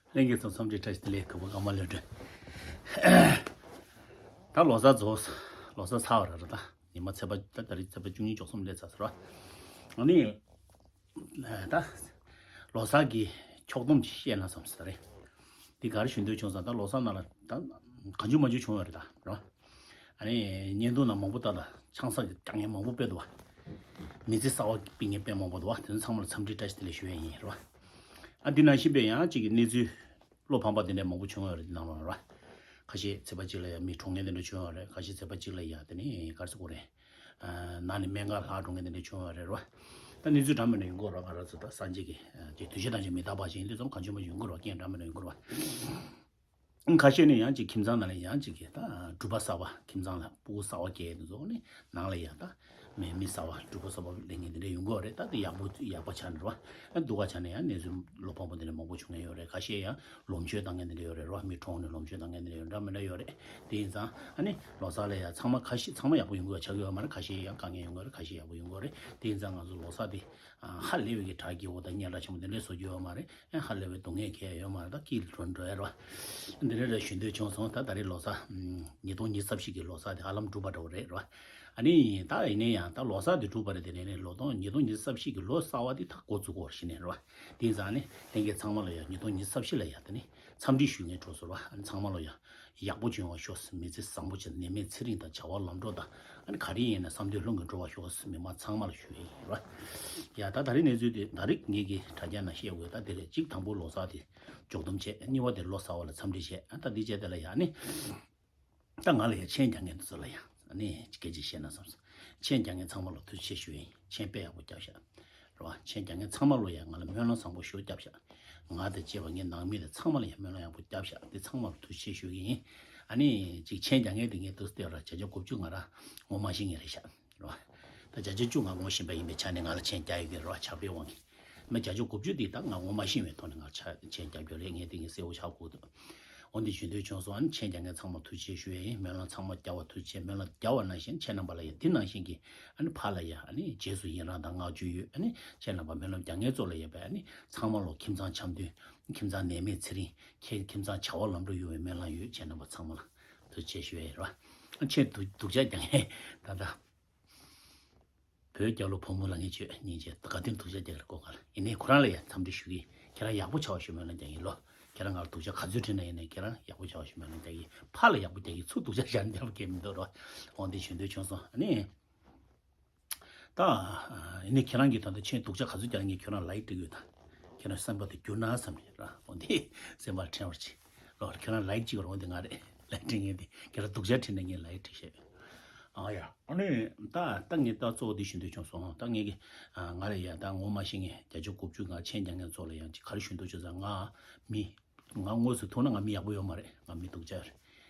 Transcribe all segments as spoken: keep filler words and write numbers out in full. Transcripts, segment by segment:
ལྷན་རྒྱས་ཚོ་འཚམས་འདྲི་བཀྲ་ཤིས་བདེ་ལེགས། གུས་པ་ཀརྨ་ལྷུན་གྲུབ། ད་ལོ་གསར་རྫོགས། ལོ་གསར་ཚར་བ་རེད། ད་ཉི་མ་ཚེས་པ་ད་ད་རེས་ཚེས་པ་བཅུ་གཉིས་བཅུ་གསུམ་སླེབས་ཚར་ཟེར་བ། ཨ་ནི། ད་ལོ་གསར་གྱི་ཕྱོགས་བསྡོམས་ཅིག་བཤད་ན་བསམ་ཟེར་རེད། འདི་ག་རེ་ཞུ་འདོད་བྱུང་ཟེར་ན། ད་ལོ་གསར་ནང་ལ་ད་གང་བྱུང་མང་བྱུང་བྱུང་བ་རེད། ད་རེད་བ། ཨ་ནི་བརྙན་ཐུང་ནང་མང་པོ་ལྟ་ལ་ཆང་ས་རྒྱག་མཁན་མང་པོ་དཔེ་འདུག་བ། མི་ཚེ་གསར་པ་སྤེལ་མཁན་དཔེ་མང་པོ་འདུག་བ། དེ་ཚོ་ཚང་མ་ལ་འཚམས་འདྲི་བཀྲ་ཤིས་བདེ་ལེགས་ཞུ་ཡས་ཡིན། རེད་བ། ཨ་འདི་ནང་བཞིན་པའི་ཡང་གཅིག་གི་གནས་ཚུལ་བློ་ཕམ་པ་དེ་འདྲ་མང་པོ་བྱུང་ཡོད་རེད། འདི་ནང་ལ་རེད་བ། ཁ་ཤས་ཚེས་པ་གཅིག་ལ་ཡང་མི་གྲོངས་མཁན་དེ་འདྲ་བྱུང་ཡོད་རེད། ཁ་ཤས་ཚེས་པ་གཅིག་ལ་ཡང་དེ་ནི་ག་རེ་ཟེར་དགོས་རེད། ཨ་ནང་ནས་སྨན་ཁང་ལྷག་འགྲོ་མཁན་དེ་འདྲ་བྱུང་ཡོད་རེད། རེད་བ། ད་གནས་ཚུལ་འདྲ་མི་འདྲ་ཡོང་གི་རེད་བ། ང་རང་ཚོ་ད་སངས་རྒྱས་ཀྱི་ཨ་དེ་དུས་ཆེན་དང་ཅིག་མི་རྟག་པ་ཞིག་ཡིན་དུས་ཙམ་གང་བྱུང་མང་བྱུང་ཡོང་གི་རེད་བ། རྐྱེན་འདྲ་མི་འདྲ་ཡོང་གི་རེད་བ། ཁ་ཤས་ནས་ཡང་ཅིག་ཁྱིམ་ཚང་ནང་ལ་ཡང་ཅིག་གི་ད་སྒྲུབ་པ་གསར་པ། ཁྱིམ་ཚང་ལ་སྤུ་གུ་གསར་པ་སྐྱེས་དུས་ཚོགས་ནི་ནང་ལ་ཡང་ད་མི་མི་གསར་པ་སྒྲུབ་པ་གསར་པ་ལེན་མཁན་དེ་འདྲ་ཡོང་གི་ཡོད་རེད། ད་དེ་ཡག་པོ་ཡག་པོ་ཆགས་ནས་རེད་བ། སྡུག་ག་ཆགས་ནས་ཡང་གནས་ཚུལ་བློ་ཕམ་པོ་དེ་འདྲ་མང་པོ་བྱུང་མཁན་ཡོད་རེད། ཁ་ཤས་ཡང་ལོ་མཆོད་བཏང་མཁན་དེ་འདྲ་ཡོད་རེད་རེད་བ། མི་གྲོངས་ནས་ལོ་མཆོད་བཏང་མཁན་དེ་འདྲ་ཡོད་འདྲ་མི་འདྲ་ཡོད་རེད། དེ་ཡིན་ཙང་ཨ་ནི་ལོ་གསར་ལ་ཡང་ཚང་མ་ཁ་ཤས་ཚང་མ་ཡག་པོ་ཡོང་གི་ཡོད་ཆགས་ཀྱི་ཡོད་མ་རེད། ཁ་ཤས་ཡང་དཀའ་ངལ་ཡོང་གི་ཡོད་རེད། ཁ་ཤས་ཡག་པོ་ཡོང་གི་ཡོད་རེད། དེ་ཡིན་ཙང་ང་ཚོ་ལོ་གསར་དེ་ཧ་ལས་པའི་གི་གྲ་སྐྱིད་པོ་དང་སྙན་གྲགས་ཆེན་པོ་དེ་འདྲ་བཟོ་རྒྱུ་ཡོད་མ་རེད། ཨ་ཧ་ལས་པའི་སྡུག་བསྔལ་གང་ཡང་ཡོད་མ་རེད། ད་སྐྱིད་འགྲོ་འགྲོ་ཡ་རེད་བ། འདི་འདྲ་རེ་ཞུ་འདོད་བྱུང་སོང་། ད་ད་རེས་ལོ་གསར་ཉིས་སྟོང་ཉི་ཤུ་རྩ་བཞི་གི་ལོ་གསར་དེ་ཧ་ལམ་གྲུབ་པ་འདྲ་བོ་རེད་རེད་བ། ཨ་ནི་ད་ཡིན་ན་ཡང་ད་ལོ་གསར་དེ་གྲུབ་པ་རེད། དེ་ནས་ནས་ལོ་སྟོང་ཉིས་སྟོང་ཉི་ཤུ་རྩ་བཞི་གི་ལོ་གསར་པ་དེ་ད་འགོ་བཙུགས་དགོས་ཞེས་ནས་རེད་བ། དེ་ཡིན་ཙང་ནི་ལྷན་རྒྱས་ཚང་མ་ལ་ཡང་ཉིས་སྟོང་ཉི་ཤུ་རྩ་བཞི་ལ་ཡང་དེ་ནི་འཚམས་འདྲི་ཞུ་མཁན་གྲོགས་ཚོ་རེད་བ། ཨ་ནི་ཚང་མ་ལ་ཡང་ཡག་པོ་བྱུང་བ་ཤོག། མི་ཚེ་བཟང་པོ་བྱུང་། ནད་མེད་ཚེ་རིང་དང་བྱ་བ་ལམ་འགྲོ་དང་། ཨ་ནི་ག་རེ་ཡིན་ན་བསམ་དོན་ལྷུན་གྱིས་འགྲོ་བ་ཤོག། མི་མང་ཚང་མ་ལ་ཞུ་ཡི་ཡིན་ར། ཡ་ད་ད་རེས་གནས་ཚུལ་དེ་ད་རེས་ངེད་ཀྱི་དྲ་རྒྱ་ནང་བཤད་དགོས། ད་དེ་རེད། གཅིག་དང་པོ་ལོ་གསར་དེ་མཇུག་བསྡོམས་བྱས། གཉིས་པ་དེ་ལོ་གསར་པ་ལ་འཚམས་འདྲི་བྱས། ཨ་ད་འདི་བྱས་དེ་ལ་ཡ་ནི་ད་ང་ལ་ཡ་མཆན་རྒྱག་མཁན་དེ་ཚོ་ལ་ཡ་ཨ་ནི་སྐད་ཆ་བཤད་ན་བསམ་སོང་། མཆན་རྒྱག་མཁན་ཚང་མ་ལ་ཐུགས་རྗེ་ཆེ་ཞུ་ཡིན། མཆན་དཔེ་ཡག་པོ་བརྒྱབ་ཤག་ར་བ། མཆན་རྒྱག་མཁན་ཚང་མ་ལ་ཡ་ང་ལ་སྨོན་ལམ་བཟང་པོ་ཞེ་པོ་བརྒྱབ་ཤག། ང་དང་བཅས་པ་ངའི་ནང་མི་དེ་ཚང་མ་ལ་ཡང་སྨོན་ལམ་ཡག་པོ་བརྒྱབ་ཤག། དེ་ཚང་མ་ལ་ཐུགས་རྗེ་ཆེ་ཞུ་གི་ཡིན། ཨ་ནི་ཅིག་མཆན་རྒྱག་མཁན་དེ་ངས་འདུག་སྟེ་ར་བརྒྱ་ཆ་དགུ་བཅུ་ང་རང་ངོ་མ་ཤེས་མཁན་རེད་ཤག་ར། ད་བརྒྱ་ཆ་བཅུ་ང་ངོ་ཤེས་པ་ཡིན་པའི་ཆ་ནས་ང་ལ་མཆན་རྒྱག་ཡོད་ཀྱི་རེད་བ། ཆབ་རའི་དབང་གིས། མི་བརྒྱ་ཆ་དགུ་བཅུ་དེ་ད་ང་ངོ་མ་ཤེས་པའི་ཐོག་ནས་ང་ཆ་མཆན་རྒྱག་རྒྱུ་རེད། ངས་དེ་ངས་གསལ་པོ་ཆགས་དགོས་འདུག། འོ་འདི་ཞུ་འདོད་བྱུང་སོང་། ཨ་ནི་མཆན་རྒྱག་མཁན་ཚང་མ་ཐུགས་རྗེ་ཆེ་ཞུ་ཡས་ཡིན། སྨོན་ལམ་ཚང་མ་རྒྱབ་པ་ཐུགས་རྗེ་ཆེ། སྨོན་ལམ་རྒྱབ་པ་ནང་བཞིན་ཁྱེད་རྣམ་པ་ལ་ཡང་འདི་ནང་བཞིན་གྱི་ཨ་ནི་ཕར་ལ་ཡང་ཨ་ནི་རྗེས་སུ་ཡི་རང་དང་བསྔགས་བརྗོད་ཡོད། ཨ་ནི་ཁྱེད་རྣམ་པ་སྨོན་ལམ་རྒྱག་མཁན་ཚོ་ལ་ཡང་བས་ཨ་ནི་ཚང་མ་ལོ་ཁྱིམ་ཚང་འཆམ་མཐུན། ཁྱིམ་ཚང་ནད་མེད་ཚེ་རིང་། ཁྱེད་ཁྱིམ་ཚང་བྱ་བ་ལམ་འགྲོ་ཡོང་བའི་སྨོན་ལམ་ཡོད། ཁྱེད་རྣམ་པ་ཚང་མ་ལ་ཐུགས་རྗེ་ཆེ་ཞུ་ཡས་ཡིན་ར། ཨ་ཁྱེད་སྡུག་སྡུག་ཅག་རྒྱག་མཁན་ད་ལྟ། བོད་རྒྱལ་ལོ་ཕོ་མོ་ལ་ངས་བརྗོད་སྙིང་རྗེ། དགའ་སྟོན་སྡུག་ཅག་རྒྱག་རེ་གོ་ག་ལ་ཡིན་ནའི་ཁོ་རང་ལ་ཡང་འཚམས་འདྲི་ཞུ་གི་ཡིན། ཁྱེད་རང་ཡག་པོ་ཆགས་པ་ཞུ་སྨོན་ལམ་རྒྱག་གི་ཡིན་ལོ། ཁྱེད་རང་ང་ལ་སྡུག་ཅག་ག་ཚོད་བྱས་ན་ཡིན་ནའི་ཁྱེད་རང་ཡག་པོ་ཆགས་པ་ཞུ་སྨོན་ལམ་རྒྱག་གི་ཡིན། ཕར་ལ་ཡག་པོ་རྒྱག་གི། ཚུར་སྡུག་ཅག་བཞག་ན་འདི་ལ་སྐད་མི་འདུག་ར། འོ་འདི་ཞུ་འདོད་བྱུང་སོང་། ཨ་ནི། ད་ཡིན་ནའི་ཁྱེད་རང་གིས་ད་ལྟ་མཆན་སྡུག་ཅག་ག་ཚོད་རྒྱག་ངས་ཁྱོད་རང་ལའིག་སྤྲད་གི་ཡོད་ད། ཁྱེད་རང་སེམས་པ་དེ་འགྱུར་ན་བསམ་ནས་ར། འོ་འདི་སེམས་པ་ཕྲན་བར་བྱེད། ལོ་ཁྱོད་རང་ལའིག་གཅིག་རོ་འདི་ང་རེད། ལའིག་སྤྲད་མཁན་དེ་ཁྱེད་རང་སྡུག་ཅག་བྲིས་ན་ངས་ལའིག་སྤྲད་ཤེས། ཨ་ཡ། ཨ་ནི་ད་ད་ངས་ད་གཙོ་བོ་འདི་ཞུ་འདོད་བྱུང་སོང་། ད་ངས་གི་ང་རེད་ཡ། ད་ངོ་མ་ཤེས་མཁན་བརྒྱ་ཆ་དགུ་བཅུ་ང་མཆན་རྒྱག་མཁན་ཚོ་ལ་ཡང་ཅིག་ག་རེ་ཞུ་འདོད་བྱུང་ཟེར་ན། ང་མི་ང་དངོས་སུ་ཐུག་ན་ང་མི་ཡག་པོ་ཡོད་མ་རེད། ང་མི་སྡུག་ཅག་རེད།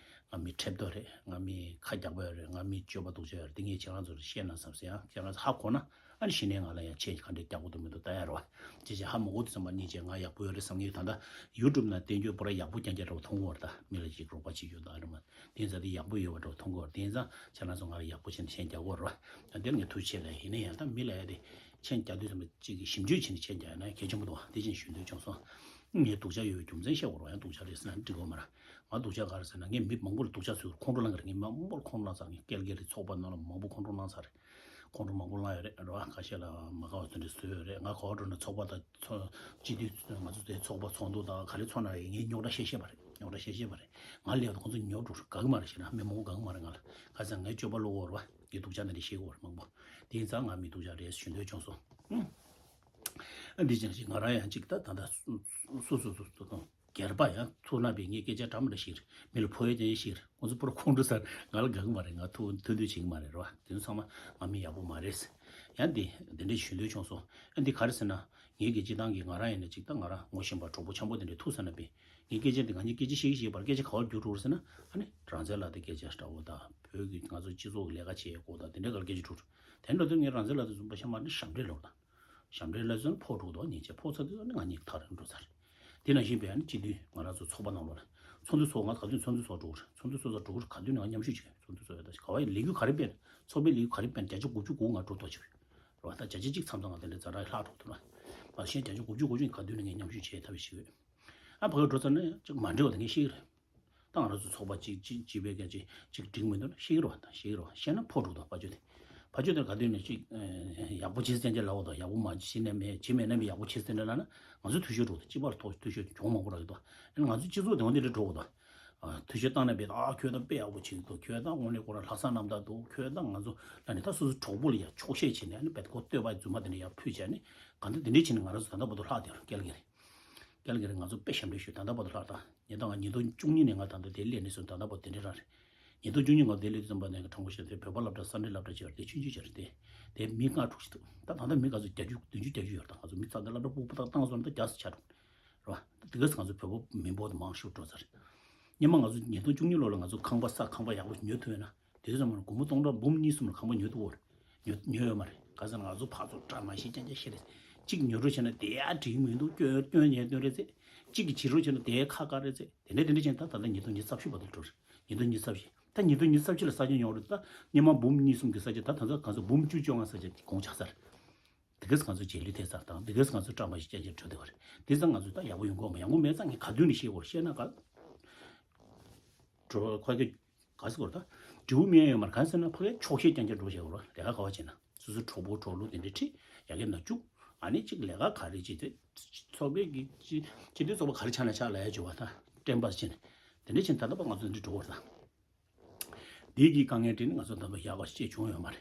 ང་མི་ཁྲེབ་ཏོ་རེད། ང་མི་ཁ་རྒྱག་པ་ཡོད་རེད། ང་མི་སྤྱོད་པ་སྡུག་ཅག་ཡོད་རེད། འདི་ངས་ཁྱེད་རང་ཚོར་བཤད་ན་བསམ་སོང་། ཡང་ཁྱེད་རང་ཚོ་ཧ་གོ་ན་ཨ་ནི་གཞི་ནས་ང་ལ་ཡང་མཆན་ག་འདྲས་རྒྱག་དགོས་འདུག་མི་འདུག་ལྟ་ཡ་རེད་བ། ཅི་བྱས་ཧ་མ་གོ་དུས་ཙམ་པ་སྙིང་རྗེ། ང་ཡག་པོ་ཡོད་རེད་བསམ་གྱི་ཡོད། ད་ལྟ་ཡུ་ཊུབ་ནང་བསྟན་རྒྱུ་པོ་ར་ཡག་པོ་རྐྱང་རྐྱང་འདྲ་བོ་མཐོང་གི་ཡོད་རེད། ད་མི་ལ་ཅིག་རོགས་པ་བྱེད་རྒྱུ་དང་ཨ་རེད་མ། དེ་ཡིན་ཙང་དེ་ཡག་པོ་ཡོད་པ་འདྲ་བོ་མཐོང་གི་ཡོད་རེད། དེ་ཡིན་ཙང་ཁྱེད་རང་ཚོ་ང་ལ་ཡག་པོ་བྱས་ནས་མཆན་རྒྱག་དགོས་རེད་བ། ད་འདིར་ངས་ཐུགས་རྗེ་ཆེ་ལབ། ཡིན་ན་ཡང་ད་མི་ལ་ཡ་དེ་མཆན་རྒྱག་དུས་ཙམ་པ་གཅིག་གིས་ཞིབ་འཇུག་བྱས་ནས་མཆན་རྒྱག་ཡ་ན་གལ་ཆེན་པོ་འདུག་བ། དེ་བཞིན་ཞུ་འདོད་བྱུང་སོང་། ངས་སྡུག་ཅག་ཡོད་པའི་རྒྱུ་མཚན་བཤད་དགོས་རེད་བ། ཡང་སྡུག་ཅག་རེད་ཟེར་ན་འགྲིག་གི་མ་རེད། ང་སྡུག་ཅག་ག་རེ་ཟེར་ན་ངས་མི་མང་པོ་ལ་སྡུག་ཅག་བཟོས། ཁོང་ཁྲོ་ལངས་གི་རེད། ངས་མི་མང་པོ་ལ་ཁོང་ཁྲོ་ལངས་ཚར། ངས་སྐལ་རྒྱལ་གྱི་ཚོགས་པ་ནང་ལ་མང་པོ་ཁོང་ཁྲོ་ལངས་ཚར་རེད། ཁོང་ཁྲོ་མང་པོ་ལངས་ཡོད་རེད་རེད་བ། ཁ་ཤས་ལ་མ་དགའ་བ་དེ་འདྲ་བཟོས་ཡོད་རེད། ང་ག་བ་འགྲོ་ན་ཚོགས་པ་དང་ཚོགས་སྤྱི་འཐུས་ང་ཚོ་དེ་ཚོགས་པ་ཚོགས་འདུ་དང་ག་རེ་ཚོགས་ན་ངས་རྙོག་དྲ་བཤད་ཤེས་པ་རེད། རྙོག་དྲ་བཤད་ཤེས་པ་རེད། ང་ལས་ཁོང་ཚོ་ཉོབ་འགྲོ་དགའ་གི་མ་རེད། ཤེས་ན་མི་མང་པོ་དགའ་གི་མ་རེད། ང་ལ་ག་ཚད་ངའི་སྤྱོད་པ་བློ་བོར་བ་ངའི་སྡུག་ཅག་ནི་རེད་ཤེས་གི་བར་མང་པོ། དེ་ཡིན་ཙང་ང་མི་སྡུག་ཅག་རེད་ཞུ་འདོད་བྱུང་སོང་། ཨ་འདི་ཅང་ཞིག་ང་རང་ཡང་ཅིག་ད་ད་ད་སོ་སོ་སོ་སོ་དང་སྒེར་པ་ཡང་ཐུག་ན་པའི་ངའི་སྐད་ཆ་འདྲ་མི་འདྲ་ཞིག་རེད། མི་ལ་ཕོ་ཡ་ཅན་ཞིག་རེད། ཁོང་ཚོ་པུ་ར་ཁོང་ཁྲོ་ཟ། ང་ལ་དགའ་གི་མ་རེད། ང་ཐུག་ཐུག་འདོད་བྱེད་ཀྱི་མ་རེད་ར། དེ་ཚོ་ཚང་མ་ང་མི་ཡག་པོ་མ་རེད། ཡང་འདི་འདི་འདྲ་ཞུ་འདོད་བྱུང་སོང་། ཨ་འདི་ག་རེ་ཟེར་ན། ངེད་ཀྱི་སྤྱི་བཏང་གི་ང་རང་ཡིན་ན་ཅིག་ད་ང་རང་ངོ་ཤེས་པ་གྲོགས་པོ་འཆམ་པོ་དེ་འདྲ་ཐུག་ས་ན་པས་ངའི་སྐད་ཆ་འདི་ང་གཉིས་སྐད་ཆ་བཤད་ཀྱི་བཤད་པར་སྐད་ཆ་ག་བར་འགྱུར་འགྲོ་རེད་ཟེར་ན། ཨ་ནི་རང་བཙན་ལགས་དེ་སྐད་ཆ་འདྲ་བོ་དང་བོད་ཀྱི་ང་ཚོ་སྤྱི་ཚོགས་ཀྱི་ལས་ཀ་བྱེད་ཡས་སྐོར་དང་དེ་འདྲ་གར་སྐད་ཆ་འགྲོ་འགྲོ། དེ་འདྲ་དུས་ངས་རང་བཙན་ལགས་དེ་བཟུང་པ་ཤ་མ་ནི་ཞབས་འདྲེན་ལོག་དང་། ཞབས་འདྲེན་ལ་སོན་ཕོག་འགྲོ་དང་ཉེས་ཆད་ཕོག་ཚར་དུས་ཨ་ནི་ང་གཉིས་ཐག་རིང་འགྲོ་ཚར། དེ་ནང་བཞིན་པའི་ཨ་ནི་སྤྱི་འཐུས་ང་རང་ཚོ་ཚོགས་པ་ནང་ལོགས་ལ་ཚོགས་འདུ་ཚོགས་ང་ག་དུས་ཚོགས་འདུ་ཚོགས་འགྲོ་གི་རེད། ཚོགས་འདུ་ཚོགས་ས་འགྲོ་གི་རེད། ག་དུས་ནས་ང་མཉམ་ཞུགས་བྱེད་ཀྱི་ཚོགས་འདུ་ཚོགས་ཡ་ད་ག་བ་ཡི་ལས་འགུལ་ག་རེ་སྤེལ་ཚོགས་པའི་ལས་འགུལ་ག་རེ་སྤེལ་བརྒྱ་ཆ་དགུ་བཅུ་གོ་ལྔ་འགྲོ་ཐག་ཆོད་རེད་བ། ད་བརྒྱ་ཆ་གཅིག་མཚམས་མཚམས་ང་དེ་འདྲ་ཛ་དྲག་ལྷག་འགྲོ་ཐུབ་ན་བ་ཤེས་བརྒྱ་ཆ་དགུ་བཅུ་གོ་བཅུ་ག་དུས་ནས་ངས་མཉམ་ཞུགས་བྱེད་ཐབས་ཤིག་ཡོད། ཨ་ཕ་གིར་འགྲོ་ཚར་ན་ཡང་ཅིག་མ་འགྲིག་པ་དེ་ངས་ཤེས་ཀྱི་རེད། ད་ང་རང་ཚོ་ཚོགས་པ་གཅིག་གཅིག་གཅིག་པའི་སྐད་ཅིག་ཅིག་འགྲིག་མི་འདུག་ན་ཤེས་ཀྱི་རེད་བ། ད་ཤེས་ཀྱི་རེད་བ། ཤེས་ན་ཕོག་འགྲོ་དང་ཕ་ཆོས་དེ། ཕ་ཆོས་དེར་ག་དུས་ནས་ཅིག་ཡག་པོ་བྱེད་ཟེར་ཅེས་ལབ་འོ་དང་། ཡག་པོ་མ་བྱེད་ནས་མེད་བྱེད་མེད་ན་མི་ཡག་པོ་བྱེད་ཟེར་ནས་ལབ་ན་ང་ཚོ་འཐུས་ཤོར་འགྲོ་དང་། སྤྱི་པར་ཐོག་འཐུས་ཤོར་གྱོང་མང་པོ་རག་གི་འདུག་ཨ་ནི་ང་ཚོ་སྤྱི་ཚོགས་དེ་འོ་འདི་འདྲ་འགྲོ་དགོས་དང་། འཐུས་ཤོར་བཏང་ནས་བེད། ཨ་ཁྱོད་ད་དཔེ་ཡག་པོ་བྱེད་ཀྱི་འདུག་ཁྱོད་ད་དངོས་གནས་ཁོ་རང་ལྷག་བསམ་རྣམ་དག་འདུག་ཁྱོད་ད་ང་ཚོ་ལ་ནི་ད་སོ་སོ་གྲོགས་པོ་ལ་ཡ་ཆོག་ཤེས་བྱས་ནས། ཨ་ནི་བེད་ཁོ་བསྟོད་པ་རྫུན་མ་དེ་འདྲ་ཡར་ཕུལ་བྱས་ནས་གང་ལྟར་དེ་འདྲ་བྱས་ནས་ང་རང་ཚོ་ད་ལྟ་བར་དུ་ལྷག་བསྡད་ཡོད་རེད། ཀལ་གི་རེད། ཀལ་གི་རེད། ང་ཚོ་དཔེ་ཞབས་འདྲེན་ཞུ། ད་ལྟ་བར་དུ་ལྷག་ད། ཉིས་སྟོང་ཉིས་སྟོང་བཅུ་གཉིས་ནས་ང་ད་ལྟ་དེ་སླེབས་ནས་བཟུང་ད་ལྟ་བར་དེ་འདྲ་རང་རེད། ཉིས་སྟོང་བཅུ་གཉིས་ང་དེ་སླེབས་དུས་ཙམ་པ་ནས་དྲང་པོ་བཤད་ན་དེ་བོད་པ་སློབ་གྲྭ་ས་འབྲེལ་སློབ་གྲྭ་ཅིག་ཡོད་རེད། དེ་ཆུང་ཆུང་ཅིག་རེད། དེ་དེ་མི་ལྔ་དྲུག་ཅིག་འདུག་ད་ད་ལྟ་མི་ག་ཚོད་བརྒྱད་ཅུ་བདུན་ཅུ་བརྒྱད་ཅུ་ཡོད་རེད། ད་ང་ཚོ་མི་ཚང་མ་སློབ་གྲྭ་སྤུ་གུ་ད་བཏང་སོང་ན་ད་བརྒྱ་ཙམ་ཆགས་འགྲོ་རེད་བ། ད་དེ་ག་ཚོད་ང་ཚོ་བོད་པ་མི་འབོར་དེ་མང་ཤོས་འགྲོ་ཚར་རེད། སྔོན་མ་ང་ཚོ་ཉིས་སྟོང་བཅུ་གཉིས་ལོ་ལ་ང་ཚོ་ཁང་པ་ས་ཁང་པ་ཡག་པོ་ཉོ་ཐུབ་ཡོད་ན། དེ་ཚོ་མར་སྒོར་མོ་སྟོང་ཕྲག་འབུམ་གཉིས་གསུམ་ལ་ཁང་པ་ཉོ་ཐུབ་ཡོད་རེད། ཉོ་ཉོ་ཡོད་མ་རེད། ག་ཟེར་ན་ང་ཚོ་ཕར་ཚུར་བཀྲ་མ་ཤིས་རྐྱང་རྐྱང་བཤད་རེད། གཅིག་ཉོ་རོགས་བྱས་ན་དེ་ཡར་འགྲིག་མི་འདུག་སྐྱོན་སྐྱོན་ཉེས་སྟོན་རེད་ཟེར། གཅིག་གིས་བྱེད་རོགས་བྱས་ན་དེ་ཁག་ཁག་རེད་ཟེར། དེ་འདྲ་དེ་འདྲ་བྱས་ན་ད་ད་ལྟ་ཉིས་སྟོང་ཉི་ཤུ་རྩ་བཞི་བར་དུ་འགྲོ་རེད། ཉིས་སྟོང་ཉི་ཤུ་རྩ་བཞི། ད་ཉིས་སྟོང་ཉི་ཤུ་རྩ་བཞི་ལ་ས་ཆ་ཉོ་རེད། ད་སྔོན་མ་འབུམ་གཉིས་གསུམ་གྱི་ས་ཆ་ད་ད་ལྟ་ག་ཚོད་འབུམ་བཅུ་བཅོ་ལྔ་ས་ཆ་གོང་ཆགས་ཚར། དེ་གས་ང་ཚོ་རྗེས་ལུས་ཐེབས་ཚར་དང་། དེ་གས་ང་ཚོ་བཀྲ་མ་ཤིས་རྐྱང་རྐྱང་འགྲོ་བསྡད་པ་རེད། དེ་ཙང་ང་ཚོ་ད་ཡག་པོ་ཡོང་གི་ཡོད་མ། ཡོང་གི་མེད་ཙང་ངས་ག་དུས་ནས་བཤད་དགོས་བཤད་ན་ག་འགྲོ་ཁ་གི་ག་ཟེར་དགོས་རེད། ད་འབྲས་བུ་སྨིན་ཡ་ཡོད་མ་རེད། གང་ཟེར་ན་ཕ་གིར་ཆོག་ཤེས་རྐྱང་རྐྱང་འགྲོ་བྱས་དགོས་རེད། ལས་ཀ་ག་བ་བྱེད་ན་སོ་སོའི་གྲོགས་པོ་གྲོགས་ལུག་དེ་འདྲའི་ཁྲིད། ཡ་གི་ན་བཅུག་ཨ་ནི་གཅིག་ལས་ཀ་ག་རེ་བྱེད་དེ་ཚོགས་པའི་གི་སྤྱི་སྤྱི་འཐུས་ཚོགས་པ་ག་རེ་ཆགས་ན་ཆགས་ལབ་ཡ་བྱུང་བ། ད་བཀྲེན་པ་བྱས་ནས་དེ་འདྲ་བྱས་ནས་ད་ལྟ་བར་ང་ཚོ་འདི་འགྲོ་བར་ད། འདི་གི་དཀའ་ངལ་འཕྲད་ནས་ང་ཚོ་ད་ལྟ་ཡག་པ་ཞིག་བྱུང་ཡོད་མ་རེད།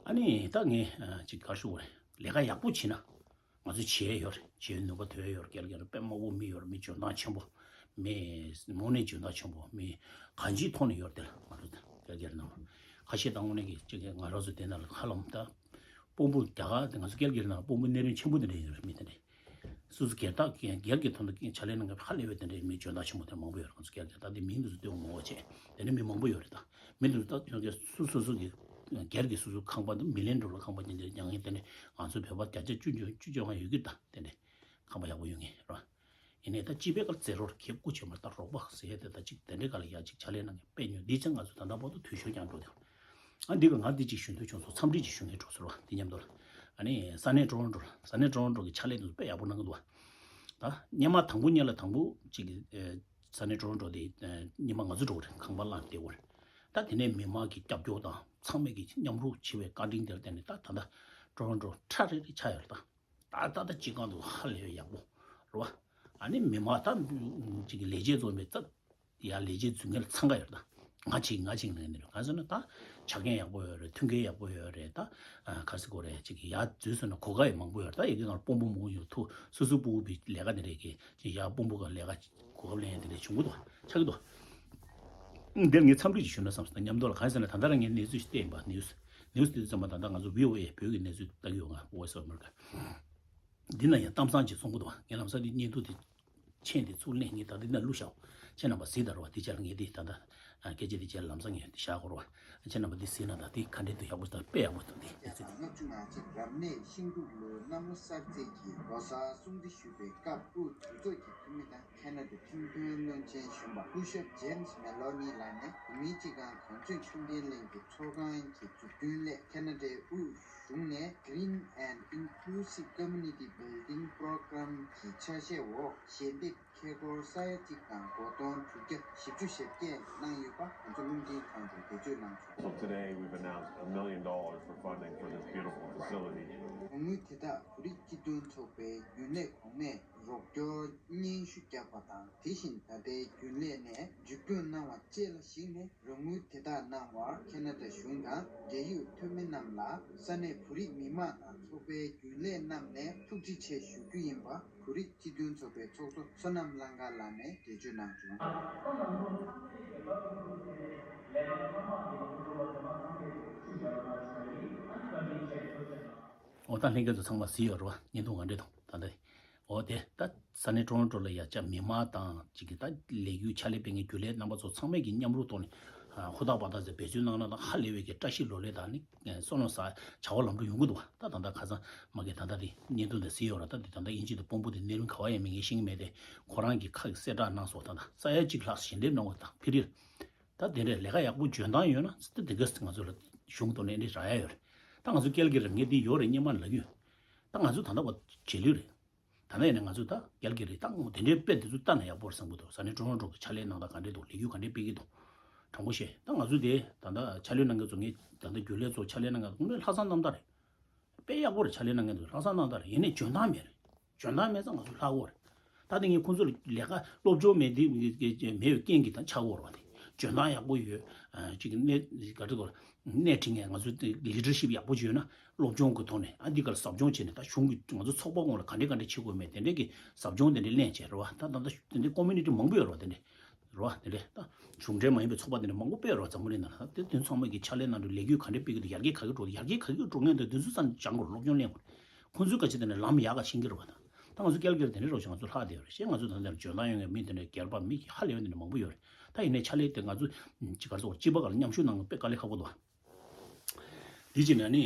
ཨ་ནི་ད་ངས་ཨ་ཅིག་ག་རེ་ཞུ་དགོས་རེད། ལས་ཀ་ཡག་པོ་བྱེད་ན་ང་ཚོ་བྱེད་ཡས་ཡོད་རེད། བྱེད་ཡས་ནུས་པ་ཐོན་ཡས་ཡོད་རེད། སྐལ་རྒྱལ་དཔེ་མང་པོ་མི་ཡོད་རེད། མི་འཇོན་ཐང་ཆེན་པོ། མི་དངོས་གནས་འཇོན་ཐང་ཆེན་པོ། མི་གང་ཅིའི་ཐོག་ནས་ཡོད་རེད། དེ་ལ་ང་ཚོ་སྐལ་རྒྱལ་ནང་ཁ་ཤས་ད་དངོས་གནས་ཀྱི་ཅིག་ང་རང་ཚོ་དེ་ནང་ལ་ཧ་ལམ་ད་དཔོན་པོ་རྒྱ་གར་དེ་ང་ཚོ་སྐལ་རྒྱལ་ནང་དཔོན་པོ་སྣེ་རིང་ཆེན་པོ་དེ་འདྲ་ཡོད་རེད། མི་དེ་འདྲ། སོ་སོ་སྒེར་བདག་སྒེར་སྒེར་གྱི་ཐོག་ནས་ཕྱག་ལས་གནང་མཁན་ཧ་ལས་པའི་དེ་འདྲའི་མི་འཇོན་ཐང་ཆེན་པོ་དེ་མང་པོ་ཡོད་རེད། ང་ཚོ་སྒེར་གྱི་ད་ལྟའི་མིང་དེ་ཚོ་བཏོན་མང་པོ་བྱས། དེ་འདྲའི་མི་མང་པོ་ཡོད་རེད། ད་མི་དེ་ཚོ་ད་ཁྱོད་ཀྱི་སོ་སོ་སོ་གི་སྒེར་གྱི་སོ་སོ་ཁང་པ་འདི་མི་ལན་འགྲོ་ལ་ཁང་པ་དེ་འདྲ་ཉང་ངེ་དེ་འདྲ་ང་ཚོ་བོད་པ་བརྒྱ་ཆ་བཅུ་བཅུ་བཅུ་བཅོ་ལྔ་ཡོད་ཀྱི། ད་དེ་འདྲ་ཁང་པ་ཡག་པོ་ཡོད་ངེས་རེད། ཡིན་ནའི་ད་སྤྱི་པའི་སྐབས་ཛེ་རོ་གལ་སྐུ་ཆེ་མ་ད་རོགས་པ་ཟེར་ཡས་དེ་ད་ཅིག་དེ་འདྲའི་སྒང་ལ་ཡ་ཅིག་ཕྱག་ལས་གནང་མཁན་དཔེ་ཉུང་། འདི་ཚོ་ང་ཚོ་ད་ལྟ་བར་དུ་འཐུས་ཤོར་རྐྱང་འགྲོ་དེ། ཨ་འདི་ག་ང་འདི་ཅིག་ཞུ་འདོད་བྱུང་སོང་། འཚམས་འདྲི་ཅིག་ཞུ་ངེས་འགྲོ་ཟེར་བ་འདི་མཉམ་དུ་ལ། ཨ་ནི་ས་གནས་ཀྲོ་རོན་ཀྲོ་ལ། ས་གནས་ཀྲོ་རོན་ཀྲོ་གི་ཕྱག་ལས་དེ་ཚོ་དཔེ་ཡག་པོ་གནང་གི་འདུག་བ། ད་སྔོན་མ་དང་པོ་སྔོན་ལ་དང་པོ་ཅིག་གི་ས་གནས་ཀྲོ་རོན་ཀྲོ་དེ་སྔོན་མ་ང་ཚོ་འགྲོ་གི་རེད། ཁང་པ་བླངས་བསྡད་ཡོད་རེད། ད་དེ་ནས་མི་མང་གི་རྒྱབ་སྐྱོར་དང་ཚང་མས་ཀྱི་མཉམ་རུབ་བྱས་པའི་བཀའ་དྲིན་དེར་བརྟེན་ནས་ད་ད་ལྟ་ཀྲོ་རོན་ཀྲོ་ཁྲ་རེ་རེ་ཆགས་ཡོད་རེད། ད། ད་ད་ལྟ་སྤྱི་ཁང་དུ་ཧ་ལས་ཡག་པོ་རེད་བ། ཨ་ནི་མི་མང་ད་ཅིག་གི་ལས་བྱེད་ཚོ་མི་ཚད་ཡ་ལས་བྱེད་རྫུན་ངན་ལ་འཚང་ཁ་ཡོད་རེད། ད་ང་ཅིག་ང་ཅིག་ལས་ནི་རེད། གང་ཟེར་ན་ད་ཆ་རྐྱེན་ཡག་པོ་ཡོད་རེད། མཐུན་རྐྱེན་ཡག་པོ་ཡོད་རེད། ད་ག་ཟེར་དགོས་རེད། ཅིག་ཡ་འཛུལ་སོང་ན་གོ་སྐབས་ཡང་མང་པོ་ཡོད་རེད། ད་ཡ་གི་ནང་དཔོན་པོ་མང་པོ་ཡོད་ཐུག་སོ་སོ་སྤུ་གུ་བི་ལས་ཀ་དེ་རེད་གི་ཅིག་ཡ་དཔོན་པོ་ག་ལས་ཀ་གོ་སྐབས་ལེན་ཡ་དེ་འདྲ་བྱུང་གི་འདུག་ཆགས་ཀྱི་འདུག་འདིར་ངས་འཚམས་འདྲི་ཞིག་ཞུ་ན་བསམ་སོང་། མཉམ་དུ་ལ་གང་ཟེར་ན་ད་ལྟ་རང་ངས་གནས་ཚུལ་ཞིག་བལྟས་ཡིན་པ། ནིའུ་སི་ནིའུ་སི་དེ་ཚོ་ཚང་མ་ད་ལྟ་ང་ཚོ་བྷི་ཨོ་ཨེ་བོད་ཀྱི་གནས་ཚུལ་ལྟ་གི་ཡོད། ང་Voice of America འདི་ན་ཡང་གཏམ་བཟང་ཅིག་གསུང་གི་འདུག་ངས་ལམ་སང་འདི་བརྙན་ཐུང་དེ་མཆན་དེ་ཚུར་ལེན། ངས་ད་འདི་ན་བླུགས་བཞག་ཁྱེད་རྣམ་པ་གཟིགས་དང་རོགས། དེ་རྗེས་ལ་ངས་འདི་ད་ལྟ་སྐད་ཆ་དེ་རྗེས་ལ་ལམ་སང་ངས་འདི་བཞག་གོ་རོགས། ཁྱེད་རྣམ་པ་འདི་གཟིགས་ན་ད་འདི་ག་འདྲ་འདུག་ཡག་པོ་དང་དཔེ་ཡག་པོ་འདུག་འདི་བརྒྱ་དང་ལྔ་བཅུ་ང་གཅིག་རབ་གནས་ཤིང་འབྲུག་ལོའི་གནམ་ལོ་གསར་ཚེས་ཀྱི་ལོ་གསར་སྲུང་བརྩི་ཞུས་པའི་སྐབས། དབུས་གྲོས་ཚོགས་ཀྱི་འཐུས་མི་དང་ཁེ་ན་ཌའི་ཁྲིམས་དོན་བློན་ཆེན་གཞོན་པ་སྐུ་ཞབས་ཇེམ་སི་མེ་ལོ་ནི་ལགས་ནས་བོད་མིའི་སྤྱི་ཁང་གངས་ལྗོངས་ཁྱོན་ལྡན་གླིང་གི་ཚོགས་ཁང་གི་འཛུགས་སྐྲུན་སླད་ཁེ་ན་ཌའི་དབུས་གཞུང་ནས་Green and Inclusive Community Building Program གྱི་ཆ་ཤས་འོག་ཞལ་འདེབས་ཁེ་སྒོར་ས་ཡ་གཅིག་དང་སྒོར་སྟོང་དྲུག་བརྒྱ་བཞི་བཅུ་ཞེ་བརྒྱད་གནང་ཡོད་པ་ང་ཚོ་རླུང་འཕྲིན་ཁང་གིས་འགྲེལ་བརྗོད་གནང་བྱུང་། So today we've announced a million dollars for funding for this beautiful facility. གྲོན་དངུལ་དེ་དག་བོད་རིགས་སྤྱི་མཐུན་ཚོགས་པའི་རྒྱུན་ལས་གོང་མས་རོགས་སྐྱོར་སྙན་ཞུ་བརྒྱབ་པ་དང་། དེ་བཞིན་ད་ལྟའི་རྒྱུན་ལས་ནས་མཇུག་སྐྱོང་གནང་བ་བཅས་ལ་གཞིགས་ནས་རོགས་དངུལ་དེ་དག་གནང་བར་ཁེ་ན་ཌ་གཞུང་དང་འབྲེལ་ཡོད་འཐུས་མི་རྣམས་ལ་ས་གནས་བོད་རིགས་མི་མང་དང་ཚོགས་པའི་རྒྱུན་ལས་རྣམས་ནས་ཐུགས་རྗེ་ཆེ་ཞུ་རྒྱུ་ཡིན་པ་བོད་རིགས་སྤྱི་མཐུན་ཚོགས་པའི་ཚོགས་གཙོ་བསོད་ནམས་གླང་དཀར་ལགས་ནས་འགྲེལ་བརྗོད་གནང་བྱུང་། འོ་ད་ལྷན་རྒྱས་ཚོ་ཚང་མ་གཟིགས་ཡོད་རེད་བ། བརྙན་ཐུང་ག་འདྲ་འདུག་ད་ལྟ། འོ་དེ་ད་ས་གནས་ཀྲོ་རོན་ཀྲོ་ལ་ཡ་ཅག་མི་མང་དང་ཅིག་གི་ད་ལས་འགུལ་ཕྱག་ལས་པའི་ངའི་རྒྱུན་ལས་རྣམ་པ་ཚོ་ཚང་མས་ཀྱི་མཉམ་རུབ་ཐོག་ནས་ཧུར་ཐག་འབད་ཐག་ཟེར་འབད་བརྩོན་གནང་ན་ད་ཧ་ལས་པའི་གི་བཀྲ་ཤིས་ལོ་ལེགས་དང་ནི་བསོད་ནམས་བསགས་བྱ་བ་ལམ་འགྲོ་ཡོང་གི་འདུག་བ། ད་ད་ད་ག་ས་མ་གི་ད་ད་དེ་བརྙན་ཐུང་དེ་གཟིགས་ཡོད་ར། ད་དེ་ད་ད་དབྱིན་ཇི་དང་དཔོན་པོ་དེ་གནས་རིམ་ག་བ་ཡང་མི་ངས་ཤེས་ཀྱི་མེད་དེ། ཁོ་རང་གི་ཁ་གི་གསལ་བསྒྲགས་གནང་སོང་། ད་ད་ས་ཡ་གཅིག་ལྷག་ཞལ་འདེབས་གནང་བ་དང་ཕི་རིར། ད་དེ་འདྲའི་ལས་ཀ་ཡག་པོ་འཇོན་ཐང་ཡོད་ན་ད་དེ་ག་ང་ཚོ་ལ་གཞུང་ཐོག་ནས་འདི་རག་ཡ་ཡོད་རེད། ད་ང་ཚོ་སྐལ་གྱི་རང་ངས་འདི་ཡོད་རེད་སྙམ་མ་ལབ་ཀྱི་ཡོད། ད་ང་ཚོ་ད་ལྟ་བ་རྗེས་ལུས་རེད། ད་ནས་ནས་ང་ཚོས་ད་ཀལ་གི་རི་ཏང་དེ་འདྲའི་དཔེ་དེ་ཚོ་ལྟ་ན་ཡག་པོ་རེད་བསམ་གི་འདུག་ས་གནས་ཀྲོ་རོན་ཀྲོ་གི་ཕྱག་ལས་གནང་སྟངས་ག་འདྲས་འདུག་ལས་འགུལ་ག་འདྲས་སྤེལ་གི་འདུག་དྲང་པོ་བཤད། ད་ང་ཚོས་དེ་ད་ལྟ་ཕྱག་ལས་གནང་མཁན་ཚོ་ངས་ད་ལྟ་རྒྱུན་ལས་ཚོ་ཕྱག་ལས་གནང་མཁན་ཚོ་ལྷག་བསམ་རྣམ་དག་རེད། དཔེ་ཡག་པོ་རེད། ཕྱག་ལས་གནང་མཁན་ཚོ་ལྷག་བསམ་རྣམ་དག་རེད། ཡིན་ནའི་འཇོན་ཐང་མེད་རེད། འཇོན་ཐང་མེད་ཙང་ང་ཚོ་ལྷག་གོ་རེད། ད་དེ་ངས་ཁོང་ཚོ་ལ་ལས་ཀ་སློབ་སྦྱོང་མེད་དེ་མེད་པའི་རྐྱེན་གྱིས་ད་ཆགས་གོ་རེད་བ། དེ་འཇོན་ཐང་ཡག་པོ་ཡོད། ཅིག་གནས་ག་རེ་གོ་སྣེ་ཁྲིད་མཁན་ང་ཚོ་ལི་ཌར་ཤིབ་ཡག་པོ་ཡོད་ན་སློབ་སྦྱོང་གི་ཐོག་ནས་ཨ་འདི་གར་ཟབ་སྦྱོང་བྱས་ནས་ད་གཞུང་གི་ང་ཚོ་ཚོགས་པ་ངོས་ལ་ག་འདྲས་ག་འདྲས་བྱེད་དགོས་མེད་དེ་འདྲས་ཀྱི་ཟབ་སྦྱོང་དེ་འདྲས་ལེན་བྱས་རེད་བ། ད་ད་ལྟ་དེ་འདྲས་ཀོ་མུ་ནི་ཊི་མང་པོ་ཡོད་རེད་བ། དེ་འདྲས་རེད་བ། དེ་འདྲས་ད་གཞུང་འབྲེལ་མ་ཡིན་པའི་ཚོགས་པ་དེ་འདྲས་མང་པོ་དཔེ་ཡོད་རེད་བ། འཛམ་བུ་གླིང་ནང་ལ་ད་དེ་དེ་ཚང་མ་གི་ཕྱག་ལས་གནང་དུས་ལས་འགུལ་ག་འདྲས་སྤེལ་གི་འདུག་ཡར་རྒྱས་ག་གི་འགྲོ་ཡར་རྒྱས་ག་གི་འགྲོ་མཁན་འདུག་དེ་ཚོ་ས་ནས་སྦྱང་དགོས་རེད། སློབ་སྦྱོང་ལེན་དགོས་རེད། ཁོང་ཚོའི་བཀའ་ཆད་དེ་ནས་ལམ་ཡག་ག་ཕྱིན་གི་རེད་བ། ད་ད་ང་ཚོ་ཀལ་གི་རི་དེ་འདྲས་རོགས་བྱས། ང་ཚོ་ལྷག་བསྡད་ཡོད་རེད། གཞན་ང་ཚོ་ད་ལྟ་འཇོན་ཐང་ཡོད་མཁན་མི་དེ་འདྲས་སྒེར་པ་མི་ཧ་ལས་པ་དེ་འདྲས་མང་པོ་ཡོད་རེད། ད་ཡིན་ནའི་ཕྱག་ལས་དེ་ང་ཚོ་ཅིག་ག་རེ་ཟེར་དགོས་རེད། སྤྱི་པ་ག་ལ་མཉམ་ཞུགས་གནང་དཔེ་དཀའ་ལས་ཁག་པོ་འདུག་དེ་བྱས་ནས་ནི་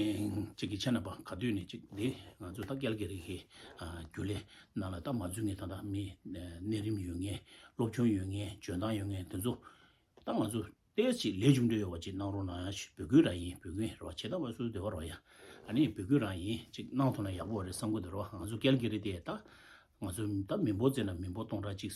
ཅིག་གི་ཁྱེད་རྣམ་པ་ག་དུས་ནས་ཅིག་འདི་ང་ཚོ་ད་ཀལ་གི་རི་གི་རྒྱུན་ལས་ནང་ལ་ད་མ་འཛུལ་མཁན་ད་ལྟ་མི་གནས་རིམ་ཡོད་མཁན་སློབ་སྦྱོང་ཡོད་མཁན་འཇོན་ཐང་ཡོད་མཁན་དེ་ཚོ་ད་ང་ཚོ་ཏོག་ཙམ་ལས་རྒྱུ་འབྲས་ཡོད་པ་ཅིག་གནང་རོགས་གནང་ཡ་ཞུ་འབོད་སྐུལ་རང་ཡིན། འབོད་སྐུལ་རེད་བ། བྱེད་ཐབས་སུ་བདེ་བ་རོགས་ཡ། ཨ་ནི་འབོད་སྐུལ་རང་ཡིན། ཅིག་གནང་ཐུབ་ན་ཡག་པོ་རེད་བསམ་གི་འདུག་རེད་བ། ང་ཚོ་ཀལ་གི་རི་དེ་ད་ང་ཚོ་ད་མི་འབོར་བརྩིས་ན་མི་འབོར་སྟོང་ཕྲག་གཅིག་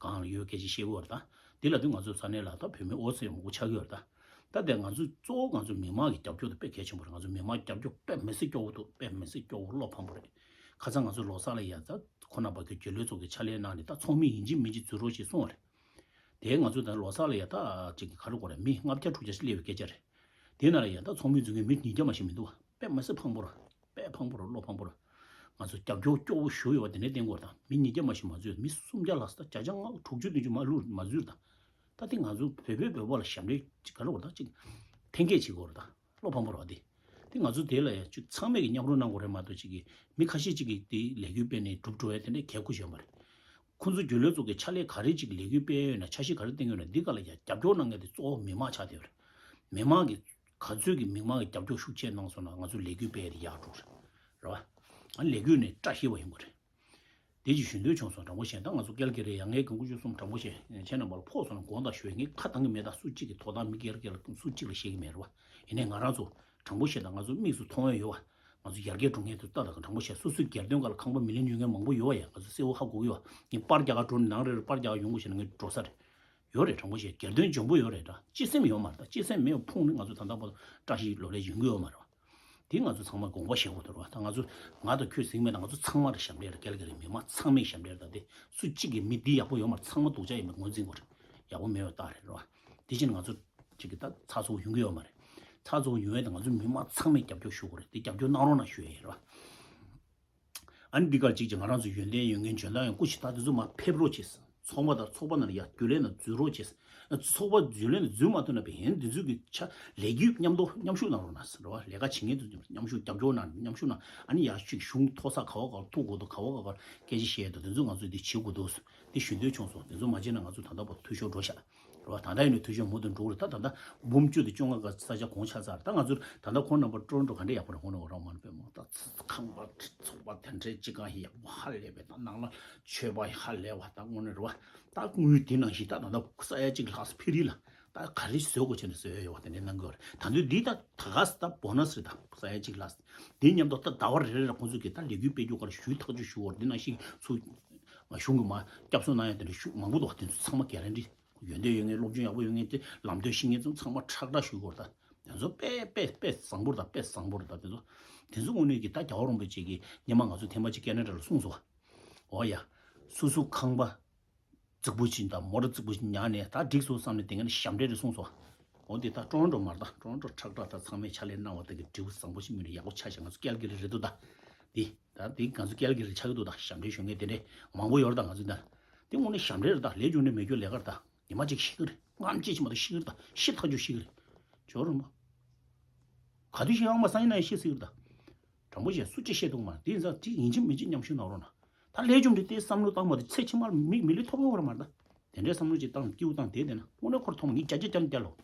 གང་ལ་ཡོད་སྐད་ཆ་བཤད་གི་ཡོད་རེད། ད་དེ་ལ་དུས་ང་ཚོ་ས་གནས་ལ་ད་བོད་མི་ཨོ་ཚོད་མང་པོ་ཆགས་ཀྱི་ཡོད་རེད། ད་ད་དེ་ང་ཚོ་གཙོ་བོ་ང་ཚོ་མི་མང་གི་རྒྱབ་སྐྱོར་དེ་དཔེ་གལ་ཆེན་པོ་རེད། ང་ཚོ་མི་མང་རྒྱབ་སྐྱོར་དཔེ་མི་སྲིད་སྐྱོ་བོ་འདུག་དཔེ་མི་སྲིད་སྐྱོ་བོ་བློ་ཕམ་པོ་རེད། ཁ་སང་ང་ཚོ་ལོ་གསར་ལ་ཡ་ད་ཁོ་ན་པ་གི་རྒྱུན་ལས་ཚོ་གི་ཕྱག་ལས་གནང་ནས་ད་ཚོགས་མི་ཡིན་གཅིག་མིན་གཅིག་འཛུལ་རོགས་ཞེས་གསུངས་པ་རེད། དེ་ང་ཚོ་ད་ལོ་གསར་ལ་ཡ་ད་ཅིག་ག་རེ་དགོས་རེད། མི་ལྔ་བརྒྱ་དྲུག་བརྒྱ་ཞིག་སླེབས་པའི་སྐད་ཆ་རེད། དེ་ན་ལ་ཡ་ད་ཚོགས་མི་འཛུལ་མཁན་མི་ཉིས་བརྒྱ་མ་ཞིག་མི་འདུག་བ། དཔེ་མི་སྲིད་ཕངས་པོ་རེད། དཔེ་ཕངས་པོ་རེད། བློ་ཕངས་པོ་རེད། ང་ཚོ་རྒྱབ་སྐྱོར་སྐྱོ་བོ་ཞུ་ཡོད་པ་དེ་འདྲའི་བསྟན་དགོས་རེད། ད་མི་ཉིས་བརྒྱ་མ་ཞིག་མ་འཛུལ། མི་སུམ་བརྒྱ་ལྷག་ཙམ་ད་བརྒྱ་ཆ་ལྔ་དྲུག་ཅུ་བདུན་ཅུ་མ་ལྷག་མ་འཛུལ་རེད། ད་ད་དེ་ང་ཚོ་བོད་པས་བོད་པ་ལ་ཞབས་འདྲེན་ཅིག་ག་རེ་དགོས་རེད། ད་ཅིག་འཐེན་འཁྱེར་བྱེད་དགོས་རེད། ད་བློ་ཕམ་པོ་རེད་བ། དེ་དེ་ང་ཚོ་དེ་ལ་ཡ་ཅིག་ཚང་མས་ཀྱི་མཉམ་རུབ་གནང་དགོས་རེད་མ་གཏོགས། ཅིག་གི་མི་ཁ་ཤས་ཅིག་གིས་དེ་ལས་འགུལ་སྤེལ་ནས་སྒྲུབ་འགྲོ་ཡ་དེ་འདྲའི་གལ་ཁུ་ཞོན་པ་རེད། ཁོང་ཚོ་རྒྱུན་ལས་ཚོ་གི་ཕྱག་ལས་ག་རེ་ཅིག་ལས་འགུལ་སྤེལ་ཡོད་ན་འཆར་གཞི་ག་རེ་བཏིང་ཡོད་ན་འདི་ག་ལ་ཡ་རྒྱབ་སྐྱོར་གནང་མཁན་དེ་གཙོ་བོ་མི་མང་ཆགས་བསྡད་ཡོད་རེད། མི་མང་གི་ག་ཚོད་ཀྱི་མི་མང་གི་རྒྱབ་སྐྱོར་ཤུགས་ཆེ་གནང་སོང་ན་ང་ཚོ་ལས་འགུལ་སྤེལ་ཡ་དེ་ཡག་འགྲོ་རེད། རེད་བ། ཨ་ལས་འགུལ་ནས་བཀྲ་ཤིས་པ་ཡོང་གི་རེད། དེ་ཅིག་ཞུ་འདོད་བྱུང་སོང་། དྲང་པོ་བཤད། ད་ང་ཚོ་ཀལ་གི་རི་ཡ་ངའི་དགོངས་པ་བཅུ་གསུམ་དྲང་པོ་བཤད། ཁྱེད་རྣམ་པ་ལ་ཕོག་སོང་ན་དགོངས་དག་ཞུ་བའི་ངས་ཁ་བཏང་གི་མེད། ད་སུ་གཅིག་གི་ཐོབ་ཐང་མི་སྒེར་སྒེར་ལ་སུ་གཅིག་ལ་བཤད་ཀྱི་མེད། རེད་བ། ཡིན་ནའི་ང་རང་ཚོ་དྲང་པོ་བཤད། ད་ང་ཚོ་དམིགས་སུ་མཐོང་ཡ་ཡོད་བ། ང་ཚོ་ཡར་རྒྱས་འགྲོ་མཁན་དེ་ལྟ། ད་དྲང་པོ་བཤད། སོ་སོའི་སྒེར་དོན་སྒང་ལ་ཁང་པ་མི་ལེན་ཡོད་མཁན་མང་པོ་ཡོད་བ་ཡ། ང་ཚོ་གསལ་བོ་ཧ་གོ་གི་ཡོད་བ། ངས་པར་རྒྱག་ག་འགྲོ་ནས་ནང་རེ་རེ་པར་རྒྱག་ག་ཡོང་དགོས་བྱས་ན་ངས་འགྲོ་ས་རེད། ཡོད་རེད། དྲང་པོ་བཤད། སྒེར་དོན་འཇོན་པོ་ཡོད་རེད། ད་སྤྱི་སེམས་ཡོད་མ་རེད། ད་སྤྱི་སེམས་མེད་པ་ཕུང་ནས་ང་ཚོ་ད་ལྟ་བར་དུ་བཀྲ་ཤིས་ལོ་ལེགས་ཡོང་གི་ཡོད་མ་རེད་བ། དེ་ང་ཚོ་ཚང་མ་དགོངས་པ་བཞེས་དགོས་འདུག་རེད་བ། ད་ང་ཚོ་ང་དང་ཁྱོད་ཟེར་གྱི་མེད། ད་ང་ཚོ་ཚང་མ་རེད། ཞབས་འདྲེན་རེད། ཀལ་གི་རི་མི་མང་ཚང་མའི་ཞབས་འདྲེན་རེད། ད་དེ་སུ་གཅིག་གིས་མི་འདི་ཡག་པོ་ཡོད་མ་རེད། ཚང་མ་སྡུག་ཅག་ཡིན་པ་ངོས་འཛིན་དགོས་རེད། ཡག་པོ་མེད་པ་རྟགས་རེད། རེད་བ། དེ་བཞིན་ང་ཚོ་གཅིག་གི་ད་ཚགས་ཚུད་པོ་ཡོང་གི་ཡོད་མ་རེད། ཚགས་ཚུད་པོ་ཡོང་ཡས་ད་ང་ཚོ་མི་མང་ཚང་མས་རྒྱབ་སྐྱོར་ཞུ་དགོས་རེད། དེ་རྒྱབ་སྐྱོར་གནང་རོགས་གནང་ཞུ་ཡས་ཡིན། རེད་བ། ཨ་ནི་འདི་གར་གཅིག་ཅིག་ང་རང་ཚོ་ཡོན་ཏན་ཡོད་མཁན་འཇོན་ཐང་ཡོད་མཁན་སྐུ་མཁྱེན་ད་དེ་ཚོ་མར་ཕེབས་རོགས་བྱེད། ཚོགས་པ་དང་ཚོགས་པ་ནང་ལ་ཡ་རྒྱུན་ལས་ནང་འཛུལ་རོགས་བྱེད། ཚོགས་པ་རྒྱུན་ལས་ནང་འཛུལ་མ་ཐུབ་ན་བས་ཡིན་འདི་ཚོ་གི་ཆ་ལས་འགུལ་མཉམ་དུ་མཉམ་ཞུགས་གནང་རོགས་གནང་ཟེར་བ། ལས་ཀ་བྱེད་མཁན་ཚོ་མཉམ་ཞུགས་རྒྱབ་སྐྱོར་གནང་། མཉམ་ཞུགས་གནང་། ཨ་ནི་ཡ་ཅིག་གཞུང་མཐོ་ས་ག་བ་ག་བ་ཐུག་དགོས་འདུག་ག་བ་ག་བར་སྐད་ཆ་བཤད་འདུག་དེ་ཚོ་ང་ཚོས་འདི་བྱེད་དགོས་འདུག་འདི་ཞུ་འདོད་བྱུང་སོང་། དེ་ཚོ་མ་བྱས་ན་ང་ཚོ་ད་ལྟ་བར་འཐུས་ཤོར་འགྲོ་ཤག་རེད་བ། ད་ལྟ་ཡིན་ནའི་འཐུས་ཤོར་མུ་མཐུད་འགྲོ་གི་རེད། ད་ད་ལྟ་འབུམ་བཅུ་དང་བཅོ་ལྔ་ག་ས་ཆ་གོང་ཆགས་ཚར། ད་ང་ཚོ་ད་ལྟ་ཁོང་རྣམ་པ་ཀྲོ་རོན་ཀྲོ་ག་འདྲ་ཡག་པོ་རེད། ཁོང་རྣམ་པ་རང་མ་ནི་དཔེ་མོ་ད་ཁང་པ་ཚོགས་པ་དེ་འདྲའི་ཅིག་གང་ཞིག་ཡག་པོ་ཧ་ལས་པའི་ད་ནང་ལ་མཆོད་པ་ཧ་ལས་བ། ད་དངོས་གནས་རེད་བ། ད་དངུལ་དེ་ནང་བཞིན་ད་ད་ལྟ་ས་ཡ་གཅིག་ལྷག་ཙམ་ཕེ་རི་ལ་ད་ག་རེ་བཟོ་དགོས་བྱས་ནས་བཟོ་ཡ་ཡོད་བ། དེ་འདྲའི་གནང་གི་ཡོད་རེད། ད་དུང་འདི་ད་ད་ག་ས་ད་བོ་ནས་རེད། ད་ས་ཡ་གཅིག་ལྷག་ཙམ་དེ་མཉམ་དུ་ད་ཟླ་བ་རེ་རེ་ལ་ཁོང་ཚོ་གིས་ད་ལས་འགུལ་སྤེལ་རྒྱུ་ག་ལ་ཞུ་ཐག་གཅོད་ཞུ་བར་འདི་ནང་བཞིན་ཚུར་གཞུང་གི་མ་སྐྱབས་སོང་གནང་ཡ་དེ་འདྲ་ཞུ་མང་པོ་འདུག་དེ་ཚོ་ཚང་མ་གྷ་རན་ཊི། ཡོན་ཏན་ཡོད་མཁན་སློབ་སྦྱོང་ཡག་པོ་ཡོད་མཁན་དེ་ལམ་སྟོན་ཤེས་མཁན་ཚོ་ཚང་མ་ཁྲག་ཁྲག་ཞུ་དགོས་རེད། ད་དེ་ཚོ་དཔེ་དཔེ་དཔེ་བཟང་པོ་རེད། ད་དཔེ་བཟང་པོ་རེད། ད་དེ་ཚོ་དེ་ཚོ་དངོས་གནས་ཀྱི་ད་རྒྱལ་བ་རིན་པོ་ཆེ་གིས་སྔོན་མ་ང་ཚོ་ཐེངས་མ་གཅིག་ཁེ་ན་ཌ་ལ་གསུངས་སོང་བ། འོ་ཡ། སོ་སོ་ཁང་པ་རྫིག་པོ་ཅིག་དང་མོ་ཊ་རྫིག་པོ་ཅིག་ཉར་ནས་ད་འགྲིག་སོང་བསམ་ནས་དེ་ངས་ཞབས་འདྲེན་རེ་གསུངས་སོང་། འོ་འདི་ད་ཀྲོ་རོན་ཀྲོ་མ་རེད། ད་ཀྲོ་རོན་ཀྲོ་ཁྲག་ཁྲག་ད་ཚང་མས་ཕྱག་ལས་གནང་བ་དེ་གི་འབྲས་བུ་བཟང་པོ་ཞིག་སྨིན་ནས་ཡག་པོ་ཆགས་ཤག་ང་ཚོ་ཀལ་གི་རི་རེད་འདུག་ད་འདི་ད་འདི་ང་ཚོ་ཀལ་གི་རི་ཆགས་ཀྱི་འདུག་ད་ཞབས་འདྲེན་ཞུ་མཁན་དེ་འདྲས་མང་པོ་ཡོད་རེད། ད་ང་ཚོ་ད་འདི་དངོས་གནས་ཞབས་འདྲེན་རེད། ད་ལས་རྒྱུ་འབྲས་མེད་རྒྱུ་ལས་ཀ་རེད། ད་ཉི་མ་གཅིག་ཤི་གི་རེད། ལྔ་བཅུ་ཅིག་མ་གཏོགས་ཤི་གི་རེད། ད་ཤི་ཐག་ཆོད་ཤི་གི་རེད། ཇོ་རུ་མ། ག་དུས་ཤི་ཨང་མ་སང་ཉིན་ན་ཤི་སྲིད་གི་རེད། ད་དྲང་པོ་བཤད་སུ་གཅིག་ཤེས་འདུག་མ་རེད། དེ་ཡིན་ཙང་དེ་ཡིན་གཅིག་མིན་གཅིག་མཉམ་ཞུགས་གནང་རོགས་གནང་། ད་ལས་རྒྱུ་འབྲས་དེ་བསམ་བློ་བཏང་མ་ཐུབ་ཚེ་ཕྱི་མར་མིག་མི་ལུས་ཐོབ་ཡོང་བ་རེད་མ་རེད། ད་དེ་འདྲའི་བསམ་བློ་ཅིག་བཏང་སྐྱིད་པོ་བཏང་བསྡད་བསྡད་ན་དངོས་གནས་ཁོར་ཐོག་མ་ངས་བརྒྱ་ཆ་བརྒྱ་ནས་བརྒྱ་ལོ།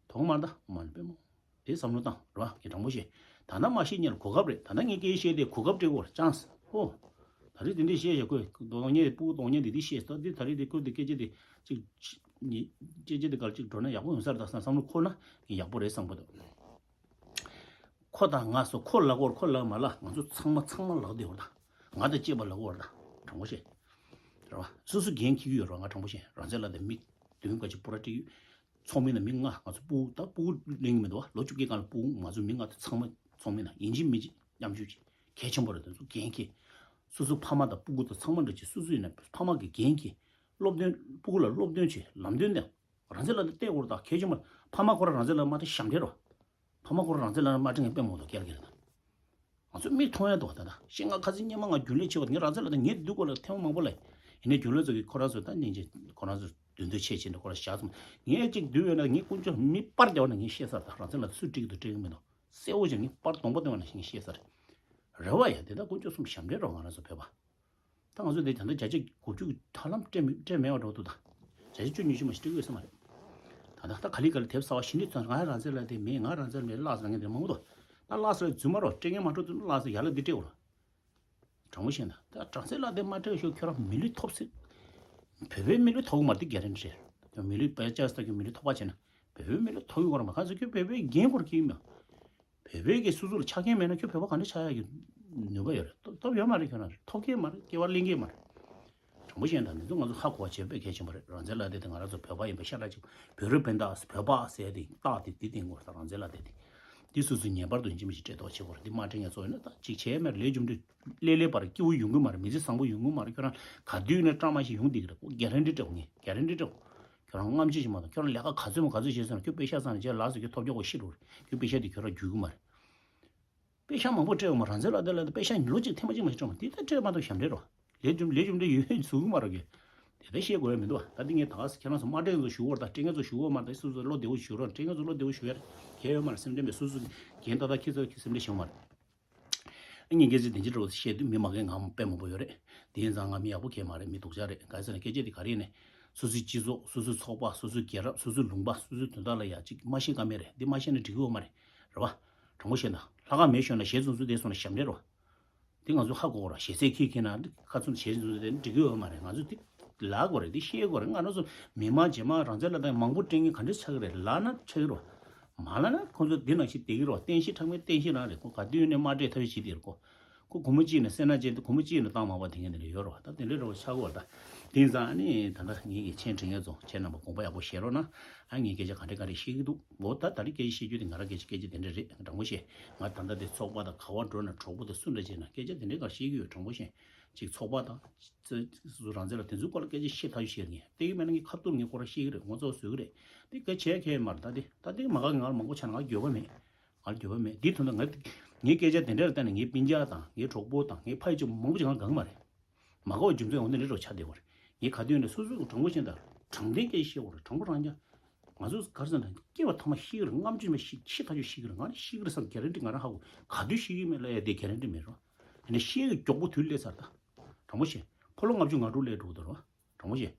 དོགས་མ་རེད། ད་མ་རེད་པས་མོ། དེ་བསམ་བློ་བཏང་རོགས་ཀྱི་དྲང་པོ་བཤད། ད་ལྟ་མ་བཤད་སྔོན་ལ་གོ་སྐབས་རེད། ད་ལྟ་ངས་སྐད་ཆ་བཤད་དེ་གོ་སྐབས་སྤྲད་དགོས་རེད། ཅང་སི་ཧོ། ད་རེས་དེ་འདྲས་བཤད་བཞག་གོ་གདོང་ཉེ་སྤུ་གུ་གདོང་ཉེ་འདི་འདི་བཤད་ད་འདི་ད་རེས་དེ་ཁོས་འདི་སྐད་ཆ་དེ་ཅིག་ཉི་སྐད་ཆ་དེ་གར་ཅིག་འགྲོ་ན་ཡག་པོ་ཡོང་ས་རེད། ད་བསམ་བསམ་བློ་འཁོར་ན་ངས་ཡག་པོ་རེད་བསམ་གི་འདུག་ཁོ་དང་ང་སོ་ཁོ་ལ་གོར་ཁོ་ལ་མ་ལ་ང་ཚོ་ཚང་མ་ཚང་མ་ལག་བདེ་བོ་དང་ ང་དང་བཅས་པ་ལ་འོར་ད་དྲང་པོ་བཤད། རེད་བ། སོ་སོ་འགན་འཁྱེར་གྱི་ཡོད་རེད་བ། ང་དྲང་པོ་བཤད། རང་བཙན་ལ་དེ་མི་བདུན་ག་ཅིག་སྤུ་ར་སྤྲད་ཡོད། ཚོགས་མི་ནང་མི་ལྔ། ང་ཚོ་སྤུ་གུ་ད་སྤུ་གུ་ལེན་གྱི་མི་འདུག་བ། ལོ་བཅོ་བརྒྱད་སྒང་ལ་སྤུ་གུ་ང་ཚོ་མི་ལྔ་དེ་ཚང་མ་ཚོགས་མི་ནང་ཡིན་གཅིག་མིན་གཅིག་མཉམ་ཞུགས་བྱེད། གལ་ཆེན་པོ་རེད། དེ་ཚོ་འགན་འཁྱེར། སོ་སོ་ཕ་མ་དང་སྤུ་གུ་དང་ཚང་མ་འདྲ་ཅིག་སོ་སོ་ཡིན་ན་ཕ་མ་གི་འགན་འཁྱེར། སློབ་སྟོན། སྤུ་གུ་ལ་སློབ་སྟོན་བྱེད། ལམ་སྟོན་དང་། རང་བཙན་ལ་དེ་བལྟས་འོར་ད་གལ་ཆེན་པོ། ཕ་མ་ཁོ་རང་རང་བཙན་ལ་མ་བལྟས་ཞབས་འདྲེན་རོ། ཕ་མ་ཁོ་རང་རང་བཙན་ལ་མ་བལྟས་ངས་དཔེ་མོ་དང་སྐྱེལ་གྱི་རེད་ད། ང་ཚོ་མིག་མཐོང་ཡ་འདུག་ད་ལྟ་ཤེས། ང་ཁ་སང་སྔོན་མ་ང་རྒྱུན་ལས་ཆེ་བ་ངས་རང་བཙན་ལ་ད་ངས་འདུག་གོ་ལ་ཐེངས་མང་པོ་ལ། ཡིན་ནའི་རྒྱུན་ལས་ཚོ་གིས་ཁོ་རང་ཚོ་ད་སྙིང་རྗེ་ཁོ་རང་ཚོ་འདོད་འདོད་ཆེ་ཆེ་འདྲ་ཁོ་རང་བཞག་ཙམ། ངས་གཅིག་འདུག་ཡོད་ན་ངས་དཀོན་མཆོག་མི་པར་རྒྱག་ན་ངས་ཤེས་ཚར། ད་རང་བཙན་ལ་སུས་སྤྲད་ཀྱི་འདུག་སྤྲད་ཀྱི་མི་འདུག་གསལ་བོ་བྱས་ངས་པར་གདོང་པ་སྟོན་པ་ནང་བཞིན་ངས་ཤེས་ཚར། རེད་བ་ཡ། དེ་ད་དཀོན་མཆོག་གསུམ་ཞབས་འདྲེན་རོགས། ང་རང་ཚོ་བོད་པ། ད་ང་ཚོ་འདི་ད་ལྟ་བརྒྱ་ཆ་དགུ་བཅུ་ཧ་ལམ་སྤྲད་མི་སྤྲད་མེད་པ་འགྲོ་འདུག་ད་བརྒྱ་ཆ་བཅུ་ཉི་ཤུ་མ་ཞིག་སྤྲད་ཀྱི་ཡོད་ས་མ་རེད། ད་ད་ད་ག་ལེ་ག་ལེ་དེབ་གསར་བ་ཞིག་འདི་ཚོ་ང་རང་བཙན་ལ་དེ་མེད། ང་རང་བཙན་མེད་ལགས་ཟེར་མཁན་དེ་མང་པོ་འདུག་ད་ལགས་ཟེར་རྫུན་མ་རོ། སྤྲད་མཁན་མ་འགྲོ་དུས་ལགས་ཟེར་ཡར་ལ་འདི་སྤྲད་འོ་རོ། དྲང་པོ་བཤད་ན་ད་རང་བཙན་ལ་དེ་མ་སྤྲད་ཤོག་ཁྱོད་རང་མི་ལུས་ཐོབ་སྲིད། བོད་པའི་མི་ལུས་ཐོབ་གི་མ་རེད། འདི་ག་རེ་འདྲ་རེད། ཁྱོད་མི་ལུས་པད་ཅག་ལྟ་ཁྱོད་མི་ལུས་ཐོབ་པ་བྱས་ན་བོད་པའི་མི་ལུས་ཐོབ་ཡོད་གོ་ར་མ། གང་ཟེར་ཁྱོད་བོད་པའི་འགན་ཁུར་གྱི་ཡིན་མ། བོད་པའི་གི་སོ་སོ་ལ་ཆ་རྐྱེན་མེད་ན་ཁྱོད་བོད་པ་ག་འདྲ་ཆགས་ཡག་གི་ནུས་པ་ཡོད་རེད། ཐོབ་ཐོབ་ཡོད་མ་རེད། ཁྱོད་རང་ཐོབ་མཁན་མ་རེད། སྐྱེ་བ་ལེན་མཁན་མ་རེད། དྲང་པོ་བཤད་ན་འདི་ཚོ་ང་ཚོ་ཧ་གོ་བ་བྱེད་དཔེ་གལ་ཆེན་པོ་རེད། རང་བཙན་ལ་དེ་དེ་ང་རང་ཚོ་བོད་པ་ཡིན་པའི་ཤ་ཁྲག་གཅིག་བོད་རིགས་སྤུན་ཟླ་བོད་པ་ཟེར་དེ་རྟགས་དེ་དེ་བསྟན་དགོས་རེད། རང་བཙན་ལ་དེ་དེ་དེ་སོ་སོའི་ངེས་པར་དུ་ཡིན་གཅིག་མིན་གཅིག་སྤྲད་ཐོག་བྱེད་དགོས་རེད། འདི་མ་སྤྲད་ངས་ཚོ་ཡིན་ན་ད་གཅིག་བྱས་མེད་ལས་རྒྱུ་འབྲས་ལས་ལས་པར་སྐྱིད་པོ་ཡོང་གི་མ་རེད། མི་ཚེ་བཟང་པོ་ཡོང་གི་མ་རེད། ཁྱོད་རང་ག་དུས་ནས་བཀྲ་མ་ཤིས་ཡོང་བསྡད་ཀྱི་རེད། གྷ་རན་ཊི་སྤྲད་དགོས། ངས་གྷ་རན་ཊི་སྤྲད་དགོས། ཁྱོད་རང་རྔམ་བརྗིད་ཞིག་མ་གཏོགས། ཁྱོད་རང་ལས་ཀ་ག་ཚོད་མ་ག་ཚོད་བྱས་སོང་ན་ཁྱོད་པེ་ཤག་བསགས་ནས་རྗེས་ལགས་སུ་ཁྱོད་ཐོབ་རྒྱག་དགོས་ཤི་འགྲོ་རེད། ཁྱོད་པེ་ཤག་དེ་ཁྱོད་རང་རྒྱུག་གི་མ་རེད། པེ་ཤག་མང་པོ་སྤྲད་ཡོང་མ། རང་བཙན་ལ་དེ་ལ་པེ་ཤག་ལོ་གཅིག་ཐེངས་མ་གཅིག་མ་ཞིག་སྤྲད་མ། དེ་ལྟར་སྤྲད་མ་གཏོགས་ཞབས་འདྲེན་རོ། ལས་རྒྱུ་ལས་རྒྱུ་འབྲས་ཡོད་ཡོད་བཟོ་གི་མ་རེད་གི། དེ་ལྟར་བཤད་དགོས་ཡ་མི་འདུག་ད་འདི་ངས་ད་ཁྱེད་རང་ཚོ་མ་སྤྲད་ཚོ་ཞུ་བར་ད་སྤྲད་མཁན་ཚོ་ཞུ་བར་མ་ད་སོ་སོ་བློ་བདེ་བོ་ཞུ་རོགས། སྤྲད་མཁན་ཚོ་བློ་བདེ་བོ་ཞུ་ཡ་གལ་ཡོད་མ་རེད། སེམས་ཁྲལ་མེད། སོ་སོ་འགན་ད་ད་ཁྱེད་ཚོ་ཁྱེད་སེམས་ཁྲལ་བྱེད་མ་རེད། ངས་སྐད་ཆ་དེ་འདྲ་བཤད་དུས་མི་མ་གིའི་ངག་དཔེ་མང་པོ་ཡོད་རེད། དེ་ཡིན་ཙང་ང་མི་ཡག་པོ་གང་ཡང་མ་རེད། མི་སྡུག་ཅག་རེད། ག་རེ་ཟེར་ན་སྐད་ཆ་དེ་ག་རེ་ཡིན་ནས། སོ་སོའི་སྤྱི་ཚོགས། སོ་སོའི་ཚོགས་པ། སོ་སོའི་རྒྱལ་རབས། སོ་སོའི་ལུང་པ། སོ་སོའི་དོན་དག་ལ་ཡ་གཅིག་མ་ཤེས་ཀ་མེད་རེད། འདི་མ་ཤེས་ན་འགྲིག་གི་ཡོད་མ་རེད། རེད་བ། དྲང་པོ་བཤད་ན་ལྷག་དཀར་མེ་ཤོར་ན་ཞལ་འཛུམ་འཛུམ་བསྡད་སོང་ན་ཞབས་འདྲེན་རེད་བ། འདི་ང་ཚོ་ཧ་གོ་དགོས་རེད། ཞལ་ཚད་ཁྱེར་ཁྱེར་ན་ཁ་ཚུམས་ཞལ་འཛུམ་འཛུམ་བསྡད་ན་འགྲིག་གི་ཡོད་མ་རེད། ང་ཚོ་འདི་ལབ་དགོས་རེད། འདི་ཤེས་དགོས་རེད། ང་རང་ཚོ་མི་མང་རྗེས་མ་རང་བཙན་ལ་དང་མང་པོ་སྤྲད་མཁན་ག་འདྲ་ཆགས་ཀྱི་རེད། ལབ་ན་ཆགས་ཀྱི་རེད་བ། མ་ལབ་ན་ཁོང་ཚོ་འདི་ནང་བཞིན་བསྡད་ཀྱི་རེད་བ། བསྟན་བཤིག་ཁྲག་མེད་བསྟན་བཤིག་རང་རེད། ཁོ་ག་དུས་ནས་མ་སྤྲད་ཐབས་ཤེས་བྱེད་དེ་རེད། ཁོ་ཁོ་མོ་གཅིག་ནས་སེར་སྣ་ཅན་དེ། ཁོ་མོ་གཅིག་ནས་བཏང་མ་པ་དེ་ངས་འདི་འདྲ་ཡོད་རེད་བ། ད་དེ་འདྲ་རེད་བ། ཆགས་ཀྱི་རེད་བ། ད་དེང་སང་ཨ་ནི་ད་ལྟ་ངེད་ཀྱི་མཆན་འབྲི་མཁན་ཚོ་ཁྱེད་རྣམ་པ་དགོངས་པ་ཡག་པོ་བཞེས་རོགས་གནང་། ཨ་ངས་སྐད་ཆ་ག་འདྲ་ག་འདྲ་བཤད་ཀྱི་འདུག་འོ་ད་ད་རེས་སྐད་ཆ་བཤད་རྒྱུ་དེ་ང་རང་སྐད་ཆ་སྐད་ཆ་དེ་འདྲ་རེད། དྲང་པོ་བཤད། ང་ད་ལྟ་དེ་ཚོགས་པ་དང་ག་བར་འགྲོ་ན་གྲོགས་པོ་དང་སུ་འདྲ་བྱས་ན་སྐད་ཆ་དེ་འདྲའི་སྐོར་བཤད་ཀྱི་ཡོད། དྲང་པོ་བཤད། ཅིག་ཚོགས་པ་དང་། སོ་སོ་རང་བཙན་ལ་དེ་ཚོའི་སྐོར་ལ་སྐད་ཆ་བཤད་ཐག་ཆོད་བཤད་ངེས་དེ་གི་མེད་ན་ངས་ཁ་ཐུར་ངས་ཁོ་རང་བཤད་ཀྱི་རེད། ངོ་ཚ་བཟོ་གི་རེད། དེ་སྐད་ཆ་ཁྱད་མ་རེད། ད་དེ་ད་དེ་མ་ག་ང་ལ་མང་པོ་ཆགས་ན་ང་འགྱོད་པ་མེད། ང་ལ་འགྱོད་པ་མེད། དེ་དོན་དུ་ང་ངའི་སྐད་ཆ་དེ་འདྲ་ལ་བལྟས་ནས་ངའི་སྤུན་ཀྱག་དང་ངའི་གྲོགས་པོ་དང་ངའི་ཕ་ཡུལ་གཅིག་མང་པོ་ཅིག་ང་དགའ་གི་མ་རེད། མ་དགའ་བའི་རྒྱུ་མཚན་འོ་འདི་འདྲ་རོ་ཆགས་བསྡད་པ་རེད། ངས་ག་དུས་ནས་སོ་སོ་དྲང་པོ་བཤད་ད། དྲང་བདེན་སྐད་ཆ་བཤད་དགོས་རེད། དྲང་པོ་རང་རྐྱང་། ང་ཚོ་ག་རེ་ཟེར་ན་སྐྱེ་བ་ཐོག་མ་ཤི་གི་རེད། རྔམ་བརྗིད་མེད་ཤི་ཤི་ཐག་ཆོད་ཤི་གི་རེད། ང་ནི་ཤི་གི་རེད་བསམ་གྷ་རན་ཊི་ང་རང་ཧ་གོ། ག་དུས་ཤི་གི་མེད་ལ་ཡ་དེ་གྷ་རན་ཊི་མེད་རོ། ཡིན་ན་ཤི་གི་མགྱོགས་པོ་དུས་སླེབས་ཚར་ད། དྲང་པོ་བཤད། ཕོ་ལོ་ལྔ་བཅུ་ང་དྲུག་སླེབས་འགྲོ་གི་འདུག་རོ། དྲང་པོ་བཤད།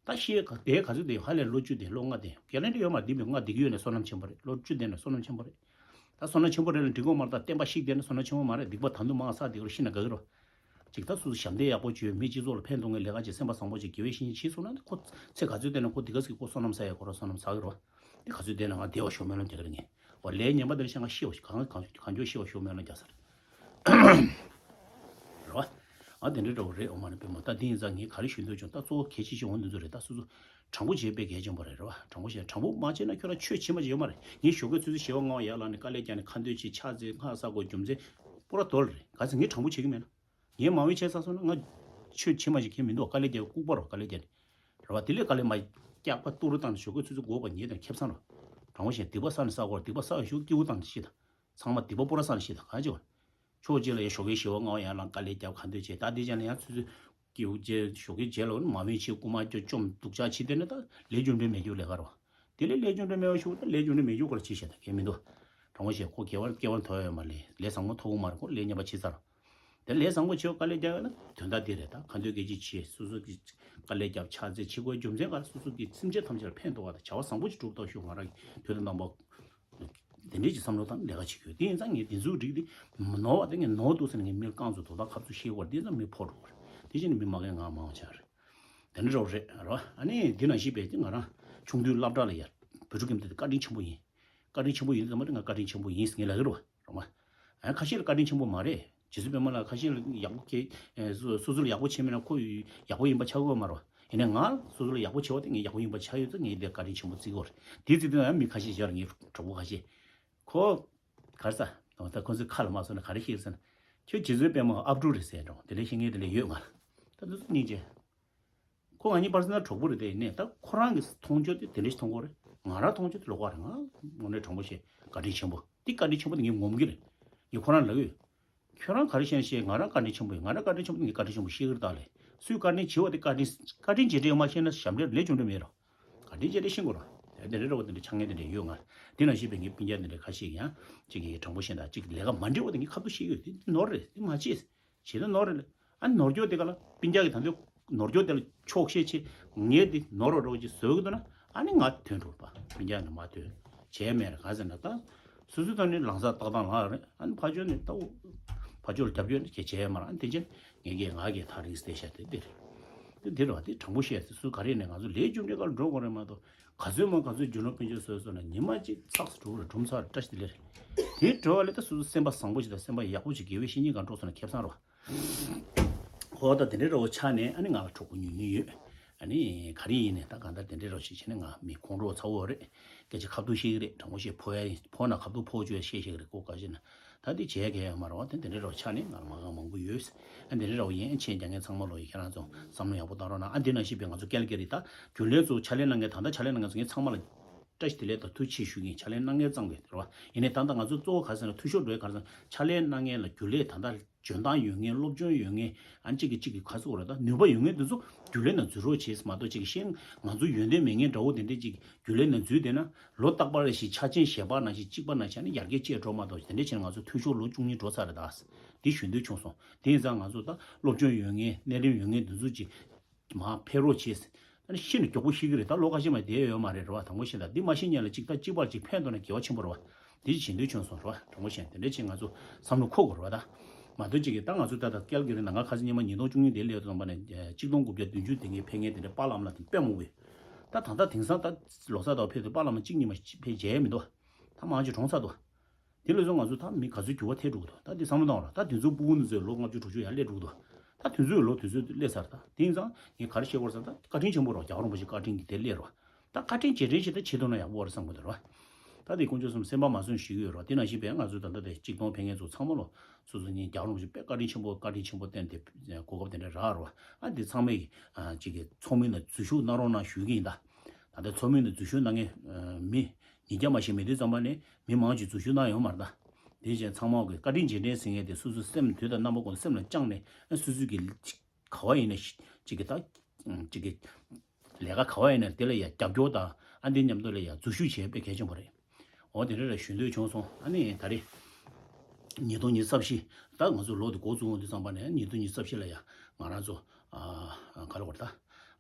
ད་ཤི་ག་དེ་ག་ཚོད་དེ་ཧ་ལས་ལོ་བཅུ་དེ་ལོ་ལྔ་དེ་གྷ་རན་ཊི་ཡོད་མ་རེད། འདི་མི་ལྔ་བསྡད་ཀྱི་ཡོད་ནས་བསོད་ནམས་ཆེན་པོ་རེད། ལོ་བཅུ་དེ་ནས་བསོད་ནམས་ཆེན་པོ་རེད། ད་བསོད་ནམས་ཆེན་པོ་རེད་ལ་འགྲིག་གི་མ་རེད། ད་བསྟན་པ་བཤིག་བསྡད་ན་བསོད་ནམས་ཆེན་པོ་མ་རེད། སྡིག་པ་ད་དུང་མང་བསགས་བསྡད་ཀྱི་རེད། ཤི་ན་དགའ་གི་རེད། ཅིག་ད་སོ་སོ་ཞབས་འདེགས་ཡག་པོ་བྱོས། མི་སྤྱི་ཚོགས་ལ་ཕན་ཐོགས་མཁན་ལས་ཀ་བྱེད། སེམས་པ་བཟང་པོ་བྱེད། དགེ་བའི་བཤེས་གཉེན་བྱེད་སོང་ན་ཁོ་ཚེ་ག་ཚོད་བསྡད་ན་ཁོ་འདི་ག་ཟིག་ཁོ་བསོད་ནམས་བསགས་ཡ་ཁོ་རང་བསོད་ནམས་བསགས་གི་རེད། འདི་ག་ཚོད་བསྡད་ན་ང་བདེ་བ་ཤོར་མེད་ལ་འདི་ག་རེ་ངས་འོ་ལས་ངན་པ་འདི་ལ་ཤ་ང་ཤི་བ་གང་གང་གང་མགྱོགས་ཤི་བ་ཤོར་མེད་ལ་རྒྱག་ས་རེད། རེད་བ། ཨ་དེ་འདྲ་འདྲ་བོ་རེད། འོ་མ་ནི་དཔེ་མོ་ད་འདི་ཡིན་ཙང་ངས་ག་རེ་ཞུ་འདོད་བྱུང་། ད་གཙོ་བོ་གལ་ཆེ་ཤོས་འོ་འདི་ཚོ་རེད། ད་སོ་སོ་དྲང་པོ་བྱེད་དཔེ་གལ་ཆེན་པོ་རེད། རེད་བ། དྲང་པོ་བྱེད། དྲང་པོ་མ་བྱས་ན་ཁྱོད་རང་ཆོས་བྱེད་མ་བྱེད་ཡོད་མ་རེད། ངས་ཞོགས་ཀས་ཆུ་ཚོད་བཞི་པ་ལྔ་པ་ཡར་ལངས་ནས་དཀའ་ལས་བརྒྱབ་ནས་ཁ་འདོན་བྱེད། ཕྱག་འཚལ་སྔགས་བསགས་དགོས་རྒྱུ་མཚན་པུ་ར་དོལ་རེད། ག་ཚོད་ངས་དྲང་པོ་བྱེད་ཀྱི་མེད་ན། ངས་མ་འོས་བྱས་ཚར་སོང་ན་ང་ཆོས་བྱེད་མ་བྱེད་ཁྱད་མི་འདུག་དཀའ་ལས་རྒྱག་ལྐུགས་པ་རོ། དཀའ་ལས་རྒྱག་ནས་རེད་བ། དེ་ལས་དཀའ་ལས་མ་རྒྱག་པ་ཏུ་རུ་བཏང་ནས་ཞོགས་ཀས་ཆུ་ཚོད་དགུ་པ་ཉལ་དང་ཁེ་བཟང་རོ། དྲང་པོ་བཤད། སྡིག་པ་བསགས་ནས་བསགས་དགོས་རེད། སྡིག་པ་བསགས་ཞོག་སྐྱིད་པོ་བཏང་ནས་ཤི་དང་། ཚང་མ་སྡིག་པ་པུ་ར་བསགས་ནས་ཤི་དང་། གང་བྱེད་བ། ཕྱོགས་གཅིག་ལ་ཡ་ཞོགས་ཀས་བཞི་པ་ལྔ་པ་ཡར་ལངས་དཀའ་ལས་རྒྱབ་ག་འདོད་བྱེད། ད་དེ་ཅན་ལ་ཡང་ཆུ་ཚོད་སྐྱིད་པོ་རྗེས་ཞོགས་ཀས་རྗེས་ལ་མ་འོས་བྱེད་རྐུ་མ་རྒྱག་བཅོམ་སྡུག་ཅག་བྱེད་དེ་ནི་ད་ལས་རྒྱུ་འབྲས་མེད་རྒྱུ་ལས་ཀ་རེད་བ། དེ་ལས་ལས་རྒྱུ་འབྲས་མེད་པ་ཞུ་ད་ལས་རྒྱུ་འབྲས་མེད་རྒྱུ་སྐོར་ཅི་བཤད་ད་གལ་མི་འདུག་དྲང་པོ་བཤད། ཁོ་སྐྱེ་བ་སྐྱེ་བ་ཐོབ་ཡོད་མ་ལས་ལས་བཟང་པོ་ཐོབ་གི་མ་རེད། ཁོ་ལས་ཉམས་པ་ཕྱིན་ཚར། དེ་ལས་བཟང་པོ་བྱེད་དཀའ་ལས་རྒྱག་ཡོད་ན་དོན་དག་དེ་རེད། ད་ག་འདོད་སྐད་ཆ་བྱེད། སོ་སོ་གི་དཀའ་ལས་རྒྱབ་ཕྱག་འཚལ་བྱེད་དགོས་རྒྱུ་མཚན་ག་སོ་སོ་གི་སེམས་ཅན་ཐམས་ཅད་ལ་ཕན་ཐོགས་པ་དང་བྱ་བ་བཟང་པོ་ཞིག་སྒྲུབ་ཐུབ་ཤོག་ང་རང་གི་དུས་དང་རྣམ་པ་དེ་འདྲའི་ཅིག་བསམ་བློ་བཏང་ལས་ཀ་བྱེད་དགོས། དེ་ཡིན་ཙང་ངས་དེ་ཚོའི་རིགས་དེ་མི་ནོར་བ་དེ་ངས་ནོར་འདུག་ཟེར་ནས་ངས་མིར་རྐང་བཙུགས་དོ་ད་ཁ་བཙུགས་ཤེས་དགོས་རེད། དེ་ཡིན་ཙང་མི་ཕོག་འགྲོ་གི་རེད། དེ་བཞིན་མི་མ་རྒན་ང་མང་བ་ཆགས་རེད། དེ་འདྲ་རོགས་རེད་རོ། ཨ་ནི་འདི་ནང་བཞིན་བས་ང་རང་ཆུང་དུས་སློབ་གྲྭ་ལ་ཡར་བོད་ཕྲུག་ཁྱིམ་སྡེ་དེ་བཀའ་དྲིན་ཆེན་པོ་ཡིན། བཀའ་དྲིན་ཆེན་པོ་ཡིན་ཙམ་མ་རེད། ང་བཀའ་དྲིན་ཆེན་པོ་ཡིན་ཟེར་ངས་ལབ་ཀྱི་རེད་བ། རོགས་མ། ཨ་ཁ་ཤས་ལ་བཀའ་དྲིན་ཆེན་པོ་མ་རེད། རྗེ་བཙུན་པད་མ་ལགས་ཁ་ཤས་ལ་ཡག་པོ་གལ་སོ་སོ་ལ་ཡག་པོ་བྱས་མེད་ན་ཁོ་ཡག་པོ་ཡིན་པ་ཆགས་ཀྱི་ཡོད་མ་རེད་བ། ཡིན་ནའི་ང་སོ་སོ་ལ་ཡག་པོ་བྱས་པ་དེ་ངས་ཡག་པོ་ཡིན་པ་ཆགས་ཡོད་ཙང་ངས་དེ་བཀའ་དྲིན་ཆེན་པོ་བརྩི་གི་ཡོད་རེད། དེ་བརྩི་དུས་ཡང་མི་ཁ་ཤས་བཞག་ངའི་གྲོགས་པོ་ཁ་ཤས་ཁོ། ག་རེ་ཟ། ད་ཁོ་ཚོའི་ཁ་ལ་མ་སོང་ན་ག་རེ་བཤད་ཟེར་ན། ཁྱོད་རྗེ་བཙུན་པད་མ་ཨབ་ཕྲུག་རེད་ཟེར་འགྲོ་དེ་འདྲ་བཤད་མཁན་དེ་འདྲ་ཡོད་ང་ལ། ད་དེ་ཚོ་སྙིང་རྗེ། ཁོ་ང་གཉིས་པར་སོང་ན་གྲོགས་པོ་རེད་དེ་ཡིན་ནའི་ད་ཁོ་རང་གི་མཐོང་ཕྱོགས་དེ་དེ་འདྲ་ཞིག་མཐོང་གི་ཡོད་རེད། ང་རང་མཐོང་ཕྱོགས་དེ་ལོགས་ཀ་རེད། ང་དངོས་གནས་དྲང་པོ་བཤད་བཀའ་དྲིན་ཆེན་པོ་དེ་བཀའ་དྲིན་ཆེན་པོ་དེ་ངས་ངོམ་གི་རེད། ངས་ཁོ་རང་ལབ་ཡོད། ཁྱོད་རང་ག་རེ་བཤད་ན་བཤད། ང་རང་བཀའ་དྲིན་ཆེན་པོ་ཡིན། ང་རང་བཀའ་དྲིན་ཆེན་པོ་ངས་བཀའ་དྲིན་ཆེན་པོ་བཤད་ཀྱི་རེད་ད་ལས། སུས་བཀའ་དྲིན་ཆེ་བ་དེ་བཀའ་དྲིན་བཀའ་དྲིན་རྗེས་དྲན་མ་ཤེས་ན་ཞབས་འདྲེན་ལས་ཆུང་འདྲ་མེད་རོ། བཀའ་དྲིན་རྗེས་དྲན་ཤེས་དགོས་རོ། དེ་འདྲ་རེད་རོ། དེ་འདྲ་ཆགས་ངེས་དེ་འདྲ་ཡོད་ང་། དེ་ནང་བཞིན་པའི་ངའི་སྤུན་ཀྱག་དེ་འདྲ་ཁ་ཤས་ཀྱིས་ཡང་གཅིག་གིས་དྲང་པོ་བཤད་ན་གཅིག་ལས་ཀ་མ་འགྲིག་པ་དེ་ངས་ཁ་ཐུག་བཤད་ཀྱི་ཡོད། དེ་ནོར་རེད། དེ་མ་བྱེད། བྱེད་ན་ནོར་རེད་ལ། ཨ་ནོར་སྐྱོ་དེ་ག་ལ་སྤུན་ཀྱག་གིས་ད་འདོད་ནོར་སྐྱོ་དེ་ལ་ཆོག་ཤེས་ཆེ། ངས་དེ་ནོར་རོ་རོ་ཅིག་བཟོ་གི་འདུག་ན། ཨ་ནི་ང་ཐོན་འགྲོ་པ་སྤུན་ཀྱག་ནི་མ་ཐོན། བྱས་མེད་རེད་ག་ཟེར་ན་ད། སོ་སོའི་ཐོག་ནས་ལངས་ས་ཏག་ཏག་ལངས་རེད། ཨ་ནི་ཕ་ཆོས་ནི་ལྟ་བུ། ཕ་ཆོས་ལ་རྒྱབ་སྐྱོར་ནི་གལ་ཆེ་མ་རེད། ཨ་ནི་དེ་ཆེན་ངས་ཀྱིས་ང་གིས་ཐག་རིང་སྟེ་བཤད་དེ་འདི་རེད། དེ་འདི་རེད་བ། དེ་དྲང་པོ་བཤད་ཚེ་སུ་ག་རེ་ནས་ང་ཚོ་ལས་རྒྱུ་འབྲས་ཀ་ལ་འགྲོ་དགོས་རེད་མ་གཏོགས། ག་ཚོད་མང་ག་ཚོད་རྒྱུ་ནོར་དཔལ་འབྱོར་བཟོས་སོང་ན་ཉི་མ་གཅིག་ཚགས་སུ་འགྲོ་གི་རེད། གྲུམ་ཚར་བཀྲ་ཤིས་བདེ་ལེགས་རེད། དེ་འགྲོ་བ་ལས་ད་སོ་སོ་སེམས་པ་བཟང་པོ་ཞིག་དང་སེམས་པ་ཡག་པོ་ཞིག་དགེ་བའི་བཤེས་གཉེན་གང་འགྲོ་སོང་ན་ཁེ་བཟང་རེད་བ། ཧོ་ད་དེ་འདྲའི་འདྲ་བོ་ཆགས་ནས་ཨ་ནི་ང་ལ་གྲོགས་པོ་ཉུང་ཉུང་ཡོད། ཨ་ནི་ག་རེ་ཡིན་ནས་ད་གང་ལྟར་དེ་འདྲའི་འདྲ་བོ་ཞིག་བྱས་ནས་ང་མི་ཁོང་ཁྲོ་ཚ་བོ་རེད། སྐད་ཆ་ཁ་ཐུག་བཤད་ཀྱི་རེད། དྲང་པོ་བཤད། ཕོ་ཡ་ཕོ་ན་ཁ་ཐུག་ཕོ་བཅོས་བཤད་བཤད་ཀྱི་རེད། ཀོ་ག་ཞིག་ན་ད་དེ་བྱས་གལ་ཡོད་མ་རེད་བ། དེ་དེ་འདྲའི་འདྲ་བོ་ཆགས་ནས་ང་ལ་མ་དགའ་མང་པོ་ཡོད། ཨ་དེ་འདྲའི་འདྲ་བོ་ཡིན། མཆན་རྒྱག་མཁན་ཚང་མ་ལོ་ཡིས་ཁྱེད་རང་ཚོ་བསམ་བློ་ཡག་པོ་བཏང་རོགས་གནང་། ཨ་འདི་ནང་བཞིན་པའི་ང་ཚོ་ཀལ་ཀེ་རི་ད་རྒྱུན་ལས་ཚོ་ཕྱག་ལས་གནང་མཁན་ད་ལྟ་ཕྱག་ལས་གནང་མཁན་ཚོ་ངས་ཚང་མ་ལ་བཀྲ་ཤིས་བདེ་ལེགས་དང་ཐུགས་རྗེ་ཆེ་ཞུ་གི་ཡིན། ཕྱག་ལས་གནང་མཁན་ཙམ་གྱིས་རེད་བ། ཡིན་ནའི་ད་ལྟ་ང་ཚོ་གཙོ་བོ་ག་རེ་ཟེར་ན་འཐུས་ཤོར་འགྲོ་ཡ་ག་རེ་ཟེར་ན་ཕྱག་ལས་གནང་མཁན་ལ་རྒྱུན་ལས་ད་ལྟ་འཇོན་ཐང་ཡོད་མཁན་སློབ་སྦྱོང་ཡོད་མཁན་ཨ་གཅིག་གིས་གཅིག་གི་ཁ་གསོ་རེད། ད་ནུས་པ་ཡོད་མཁན་དེ་ཚོ་རྒྱུན་ལས་ནང་འཛུལ་རོགས་བྱེད་མ་གཏོགས་གཅིག་གིས་ཤེས་ང་ཚོ་ཡོན་ཏན་མེད་མཁན་འདྲ་བོ་དེ་འདྲས་གཅིག་རྒྱུན་ལས་ནང་འཛུལ་བསྡད་ན་ལོ་རྟག་པར་རེ་ཞིག་ཆ་ཆེན་གཞས་པ་ནང་བཞིན་གཅིག་པ་ནང་བཞིན་ནི་ཡར་རྒྱས་ཆེར་འགྲོ་མ་གཏོགས་དེ་འདྲས་བྱས་ན་ང་ཚོ་འཐུས་ཤོར་ལོ་བཅུ་གཉིས་འགྲོ་ཚར་རེད། ད་འདི་ཞུ་འདོད་བྱུང་སོང་། དེ་ཡིན་ཙང་ང་ཚོ་ད་སློབ་སྦྱོང་ཡོད་མཁན་གནས་རིམ་ཡོད་མཁན་དེ་ཚོ་གཅིག་མར་ཕེབས་རོགས་བྱེད། ད་ནི་ཤི་ནས་མགྱོགས་པོ་ཤི་གི་རེད། ད་ལོ་ཁ་ཤས་མ་བསྡད་ཡོད་མ་རེད་རེད་བ། དང་པོ་ཤི་ད་འདི་མ་ཤི་ཉིན་ལ་གཅིག་ད་གཅིག་པར་གཅིག་ཕན་ཐོགས་ན་དགེ་བ་ཆེན་པོ་རེད་བ། འདི་བྱེད་འདོད་བྱུང་སོང་རེད་བ། དང་པོ་ཤི་དེ་འདྲ་ཅིག་ང་ཚོ་བསམ་བློ་འཁོར་དགོས་རེད་བ། ད་མ་གཏོགས་གཅིག་གིས་ད་ང་ཚོ་ད་ད་ཀལ་ཀེ་རི་ནང་ང་ཁ་སང་ཉི་མ་ཉིས་སྟོང་བཅུ་གཉིས་དེ་སླེབས་ཙམ་པ་ནས་གཅིག་སྟོང་དགུ་བརྒྱ་བདུན་ཅུ་དེ་ངས་ཕེབས་མཁན་དེ་འདྲ་པཱ་ལགས་ལ་དེ་དཔེ་མང་པོ་ཡོད། ད་ད་ལྟ་དེང་སང་ད་ལོ་གསར་དང་ཕེབས་དུས་པཱ་ལགས་གཅིག་གཉིས་མ་ཕེབས་མཇལ་ཡས་མི་འདུག་ད་མང་ཆེ་གྲོངས་ཚར་འདུག་དེ་ལས་བཟུང་ང་ཚོ་ད་མི་ག་ཚོད་འགྱུར་བ་ཐེབས་འགྲོ་གི་འདུག་ད་དེ་བསམ་བློ་བཏང་བ་ར། ད་དེ་ཚོ་སྤུ་གུ་འདི་ཚོས་ལོ་ལྔ་བཅུ་དྲུག་ཅུ་ཡར་སླེབས་འགྲོ་གི་འདུག་ད་དེ་ཚོས་ལོ་དེ་ཚོ་སླེབས་ཚར། ད་དེ་ཡིན་ཙང་ངས་ག་རེ་བཤད་དགོས་རེད་ཟེར་ན་ད་བཀའ་དྲིན་ཆེན་པོ་རེད་བ། རྒྱལ་བ་རིན་པོ་ཆེ་བཀའ་དྲིན་གྱིས་དེ་སླེབས་རེད་བ། ད་བཀའ་དྲིན་རྗེས་དྲན་ཞིག་ད་བྱེད་ཐུབ་ན་ཡག་པོ་རེད་བསམ་གི་འདུག་ར། ད་དེ་དཀོན་མཆོག་གསུམ་སེམས་པ་མ་བཟོད་ཞུ་གི་ཡོད་ར། དེ་ནང་བཞིན་པས་ང་ཚོ་ད་ལྟ་དེ་གཅིག་སྟོང་ཕེབས་མཁན་ཚོ་ཚང་མ་ལོ་སོ་སོ་ཉིད་རྒྱལ་བ་རིན་པོ་ཆེ་དཔེ་བཀའ་དྲིན་ཆེན་པོ་བཀའ་དྲིན་ཆེན་པོ་བསྟན་ཏེ་གོ་སྐབས་དེ་འདྲ་རག་ར་བ། ཨ་འདི་ཚང་མས་ཅིག་གི་ཚོགས་མི་ནང་འཛུལ་ཞུགས་གནང་རོགས་གནང་ཞུ་གི་ཡིན། ད་ད་ལྟ་ཚོགས་མི་ནང་འཛུལ་ཞུགས་གནང་མཁན་མི་ཉིས་བརྒྱ་མ་ཞིག་མེད་དུས་ཙམ་པ་ནས་མི་མང་ཅིག་འཛུལ་ཞུགས་གནང་ཡོང་མ་རེད། ད་དེ་བཞིན་ཚང་མ་གི་བཀའ་དྲིན་རྗེས་དྲན་ཟེར་མཁན་དེ་སོ་སོའི་སེམས་དུས་དང་རྣམ་པ་ཀུན་སེམས་ལ་བཅངས་ནས་ཨ་སོ་སོའི་གི་ག་བ་ཡིན་ན་ཅིག་གི་ད་ཅིག་གི་ལས་ཀ་ག་བ་ཡིན་ན་དེ་ལ་ཡ་རྒྱབ་སྐྱོར་དང་ཨ་འདི་མཉམ་དུ་ལ་ཡ་འཛུལ་ཞུགས་བྱེད་དཔེ་གལ་ཆེན་པོ་རེད། འོ་དེ་འདྲ་རེ་ཞུ་འདོད་བྱུང་སོང་། ཨ་ནི་ད་རེས་ཉིས་སྟོང་ཉི་ཤུ་རྩ་བཞི་ད་ང་ཚོ་ལོ་དེ་འགོ་བཙུགས་འོང་དུས་ཙམ་པ་ནས་ཉིས་སྟོང་ཉི་ཤུ་རྩ་བཞི་ལ་ཡ་ང་རང་ཚོ་ཨ་ག་རེ་བར་ད་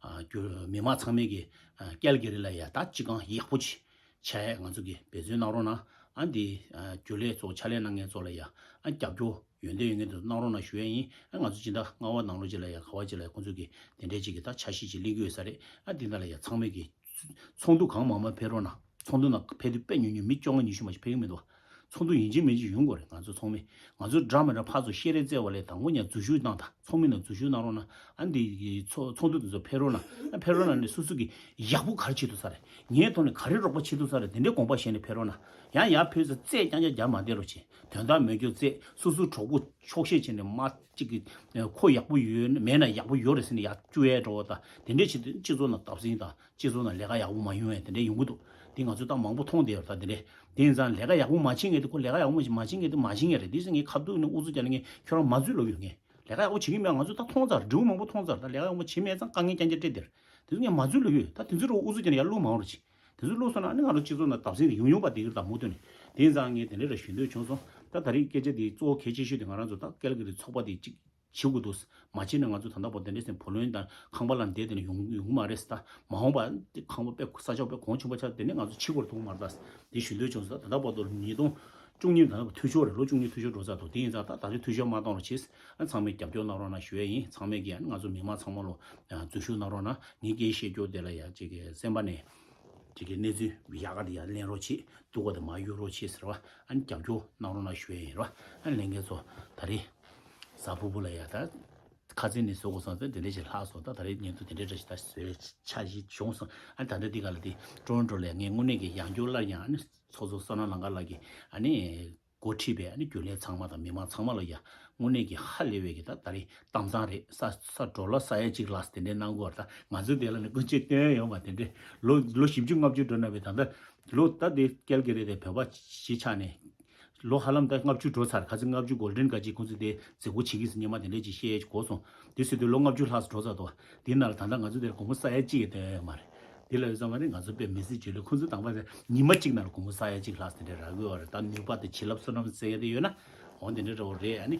ཨ་རྒྱུ་མི་མང་ཚང་མས་ཀྱི་ཨ་ཀལ་ཀེ་རི་ལ་ཡ་ད་སྤྱི་ཁང་ཡག་པོ་ཅིག་ཆགས་ཡས་ང་ཚོ་གིས་འབད་བརྩོན་གནང་རོགས་གནང་། ཨ་འདི་ཨ་རྒྱུན་ལས་ཚོ་ཕྱག་ལས་གནང་མཁན་ཚོ་ལ་ཡ་ཨ་རྒྱབ་སྐྱོར་ཡོན་ཏན་ཡོད་མཁན་དེ་ཚོ་གནང་རོགས་གནང་ཞུ་ཡས་ཡིན། ཨ་ང་ཚོ་སྤྱི་ཟླ་ལྔ་པ་ནང་ལོགས་ཅིག་ལ་ཡ་ག་བ་ཅིག་ལ་ཡ་ཁོང་ཚོ་གིས་དེ་འདྲའི་ཅིག་གི་ད་འཆར་གཞི་ཅིག་གླེང་གི་ཡོད་ས་རེད། ཨ་འདི་ནང་ལ་ཡ་ཚང་མས་ཀྱི་ཚོགས་འདུ་གང་མང་མང་ཕེབས་རོགས་གནང་། ཚོགས་འདུ་ནང་ཕེབས་དུས་དཔེ་ཉུང་ཉུང་མི་བཅོ་ལྔ་ཉི་ཤུ་མ་ཞིག་ཕེབས་ཀྱི་མི་འདུག་ཚོགས་འདུ་ཡིན་གཅིག་མིན་གཅིག་ཡོང་དགོས་རེད། ང་ཚོ་ཚོགས་མི་ང་ཚོ་འདྲ་མི་འདྲ་ཕར་ཚུར་བཤད་རེས་བཙལ་བ་ལས་དང་པོ་ཉིད་འཛུལ་ཞུགས་གནང་དང་ཚོགས་མི་ནང་འཛུལ་ཞུགས་གནང་རོགས་གནང་། ཨ་འདི་ཚོགས་ཚོགས་འདུ་འདི་ཚོ་ཕེབས་རོགས་གནང་། ཨ་ཕེབས་རོགས་གནང་ནས་སོ་སོ་གི་ཡག་པོ་ག་རེ་བྱེད་ཐུབ་ས་རེད། ངའི་ཐོག་ནས་ག་རེ་རོགས་པ་བྱེད་ཐུབ་ས་རེད། དེ་འདྲའི་དགོངས་པ་བཞེས་ནས་ཕེབས་རོགས་གནང་། ཡང་ཡར་ཕེབས་ཚེ་རྩད་རྐྱང་རྐྱང་རྒྱག་མ་བསྡད་རོགས་བྱེད། དོན་དག་མོལ་རྒྱུ་རྩད་སོ་སོའི་གྲོགས་པོ་ཆོག་ཤེས་བྱས་ནས་མ་གཅིག་གི་ཁོ་ཡག་པོ་ཡོད་མེད་ན་ཡག་པོ་ཡོད་རེད་ཟེར་ནས་ཡར་བསྐྱུར་ཡས་འགྲོ་བ་དང་དེ་འདྲས་བྱེད་དུས་སྤྱི་ཚོགས་ནང་བརྡབ་གསིག་དང་། སྤྱི་ཚོགས་ནང་ལས་ཀ་ཡག་པོ་མ་ཡོང་ཡས་དེ་འདྲ་ཡོང་གི་འདུག་དེ་ང་ཚོས་ད་མང་པོ་མཐོང་བསྡད་ཡོད་རེད། ད་དེ་འདྲ་དེ་ཡིན་ཙང་ལས་ཀ་ཡག་པོ་མ་བྱེད་མཁན་དེ་ཁོ་ལས་ཀ་ཡག་པོ་མ་བྱེད་མཁན་དེ་མ་བྱེད་མཁན་རེད། དེ་ཚོ་ངས་ཁ་ཐུག་ནས་ཨུ་ཚུགས་རྒྱག་ནས་ངས་ཁྱོད་རང་མ་འཛུལ་ལབ་ཡོད། ངས་ལས་ཀ་ཡག་པོ་བྱེད་ཀྱི་མེད། ང་ཚོས་ད་མཐོང་ཚར། འབྲས་བུ་མང་པོ་མཐོང་ཚར། ད་ལས་ཀ་ཡག་པོ་བྱེད་མེད་ཙང་དཀའ་ངལ་རྐྱང་རྐྱང་འཕྲད་བསྡད་རེད། དེ་ཚོ་ངས་མ་འཛུལ་ལབ་ཡོད། ད་དེ་ཚོ་རུ་ཨུ་ཚུགས་རྒྱག་ནས་ཡར་བླུག་མ་འོང་རོགས་བྱེད། དེ་ཚོ་བླུག་སོང་ན་ཨ་ནི་ང་རང་སྤྱི་ཚོགས་ནང་བརྡབ་གསིག་ཡོང་ཡོང་པ་དེ་གི་ད་མུ་མཐུད་ནས། དེ་ཡིན་ཙང་ངས་དེ་འདྲ་ར་ཞུ་འདོད་བྱུང་སོང་། ད་ད་རེས་སྐད་ཆ་དེ་གཙོ་བོ་གལ་ཆེ་ཤོས་དེ་ང་རང་ཚོ་ད་ཀལ་ཀེ་རི་ཚོགས་པ་དེ་གཅིག་བྱེད་དགོས་འདུག་མ་བྱས་ན་ང་ཚོ་ད་ལྟ་བར་དེ་འདྲའི་སེམས་བུ་ལོན་དང་ཁང་པ་ལ་བསྡད་དེ་ནས་ཡོང་ཡོང་གི་མ་རེད་ཟེར། ད་མ་འོངས་པ་དེ་ཁང་པ་དཔེ་ས་ཆ་དཔེ་གོང་ཆེན་པོ་ཆགས་དེ་ནས་ང་ཚོ་འཆི་བར་ཐུག་མ་རེད་ད། དེ་ཞུ་འདོད་བྱུང་སོང་། ད་ད་ལྟ་བར་དུ་ཉིས་སྟོང་བཅུ་གཉིས་ད་ལྟ་འཐུས་ཤོར་རེད། ལོ་བཅུ་གཉིས་འཐུས་ཤོར་འགྲོ་ཚར་འདུག་དེ་ཡིན་ཙང་ད་ད་རེས་འཐུས་ཤོར་མ་གཏོང་རོགས་བྱེད། ཚང་མས་རྒྱབ་སྐྱོར་གནང་རོགས་གནང་ཞུ་ཡས་ཡིན། ཚང་མས་ཀྱིས་ང་ཚོ་མི་མང་ཚང་མ་ལོ་འཛུལ་ཞུགས་གནང་རོགས་གནང་། ངའི་སྐད་བཤད་རྒྱུ་དེ་ལ་ཡ་གཅིག་གི་སེམས་པ་ནས་གཅིག་གི་གནས་ཚུལ་ཡག་ག་དེ་ཡར་ལེན་རོགས་བྱེད། སྡུག་ག་དེ་མར་གཡུག་རོགས་བྱེད་ཟེར་བ། ཨ་ནི་རྒྱབ་སྐྱོར་གནང་རོགས་གནང་ཞུ་ཡས་ཡིན་རོགས། ཨ་ནི་ལྷན་རྒྱས་ཚོ་ད་རེས། གཟའ་ཕུར་བུ་ལ་ཡ་ད་ཁ་སང་ནས་བཟོ་དགོས་སོང་ཙང་དེ་འདྲ་ཞིག་ལྷག་སོང་། ད་ད་རེས་ཉིན་ཐོ་དེ་འདྲའི་འདྲ་ཞིག་ད་བཟོས་འཆར་གཞི་བྱུང་སོང་། ཨ་ནི་ད་ལྟ་འདི་ག་ལ་དེ་ཀྲོ་ཀྲོ་ལ་ངས་དངོས་གནས་ཀྱི་ཡང་བསྐྱར་སླར་ཡང་ཨ་ནི་ཚོགས་གཙོ་བསོད་ནམས་ལང་ཀ་ལགས་ཀྱིས་ཨ་ནི་འགོ་ཁྲིད་པའི་ཨ་ནི་རྒྱུན་ལས་ཚང་མ་དང་མི་མང་ཚང་མ་ལ་ཡ་དངོས་གནས་ཀྱི་ཧ་ལས་པའི་གི་ད་ད་རེས་གཏམ་བཟང་རེད། ས་ས་འགྲོ་ལ་ས་ཡ་གཅིག་ལགས་དེ་འདྲའི་གནང་དགོས་རེད། ད་ང་ཚོ་དེ་ལ་ནི་ཀུན་སྤྱོད་སྟོན་ཡོད་མ། དེ་འདྲའི་ལོ་ལོ་བཞི་བཅུ་ལྔ་བཅུ་འགྲོ་ན་བའི་ད་ལྟ་ལོ་ད་དེ་ཀལ་གི་རེད་དེ་བོད་པ་གཞིས་ཆགས་ནས། ལོ་ཧ་ལམ་ད་ལྔ་བཅུ་འགྲོ་ཚར། ཁ་ཚིག་ལྔ་བཅུ་གོལ་ཌེན་ག་ཅིག་ཁོང་ཚོས་དེ་མཛད་སྒོ་བྱེད་ཀྱི་ཟིན་ཉི་མ་དེ་འདྲས་ཅིག་བཤད་གོ་སོང་། དེ་སྲིད་དུ་ལོ་ལྔ་བཅུ་ལྷག་ཙམ་འགྲོ་ཚར་འདུག། དེ་ནང་ལ་ད་ལྟ་ང་ཚོ་དེར་སྒོར་མོ་ས་ཡ་གཅིག་ཡང་བཏོན་ཡོད་མ་རེད། དེ་ལ་ཡོད་ཙང་མ་རེད། ང་ཚོ་དཔེ་མི་སྲིད་བརྗོད་ལས་ཁོང་ཚོ་དང་པ་དེ་ཉི་མ་གཅིག་ནང་ལ་སྒོར་མོ་ས་ཡ་གཅིག་ལྷག་ཙམ་དེ་འདྲས་རག་གི་ཡོད་རེད། ད་ནུས་པ་དེ་བྱིན་རླབས་བསོད་ནམས་ཟེར་ཡ་དེ་ཡོད་ན་འོ་དེ་འདྲས་འདྲ་བོ་རེད། ཨ་ནི་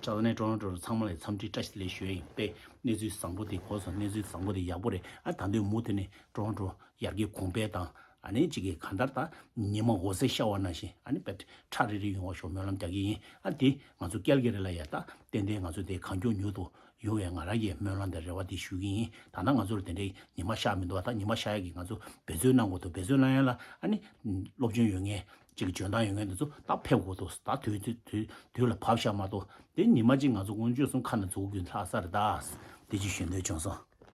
ཁྲ་ནས་ཀྲོ་ཀྲོ་ཚང་མ་ལ་འཚམས་འདྲི་བཀྲ་ཤིས་བདེ་ལེགས་ཞུ་ཡ་ཡིན། དཔེ་གནས་ཚུལ་བཟང་པོ་དེ་གོ་སོང་། གནས་ཚུལ་བཟང་པོ་དེ་ཡག་པོ་རེད། ཨ་ད་དུང་མུ་མཐུད་ནས་ཀྲོ་ཀྲོ་ཡར་རྒྱས་གོང་འཕེལ་དང་། ཨ་ནི་གཅིག་གིས་གང་ལྟར་ད་ཉི་མ་འོད་ཟེར་ཤར་བ་ནང་བཞིན་ཨ་ནི་དཔེ་ཁྲ་རིག་རིག་ཡོང་བ་ཤོག་སྨོན་ལམ་རྒྱག་གི་ཡིན། ཨ་དེ་ང་ཚོ་ཀལ་གི་རི་ལ་ཡ་ད་ཏན་ཏན་ང་ཚོ་དེ་གང་མགྱོགས་མྱུར་དུ་ཡོང་བའི་ང་རང་གི་སྨོན་ལམ་དང་རེ་བ་དེ་ཞུ་གི་ཡིན། ད་ལྟ་ང་ཚོར་དེ་འདྲའི་ཉི་མ་ཤར་མི་འདུག་བ། ད་ཉི་མ་ཤར་ཡ་གི་ང་ཚོ་འབད་བརྩོན་གནང་དགོས་འདུག། འབད་བརྩོན་གནང་ཡ་ལ་ཨ་ནི་སློབ་སྦྱོང་ཡོད་མཁན་གཅིག་གི་འཇོན་ཐང་ཡོད་མཁན་དེ་ཚོ་ད་ཕེབས་དགོས་འདུག། ད་དུས་དུས་དུས་ལ་བབས་ཤག་མ་གཏོགས་དེ་ཉི་མ་གཅིག་ང་ཚོ་སྔོན་ཆད་གསུམ་ཁ་ན་འཛུགས་རྒྱུ་ལྷག་ས་རེད། ད་དེ་ཅིག་ཞུ་འདོད་བྱུང་སོང་།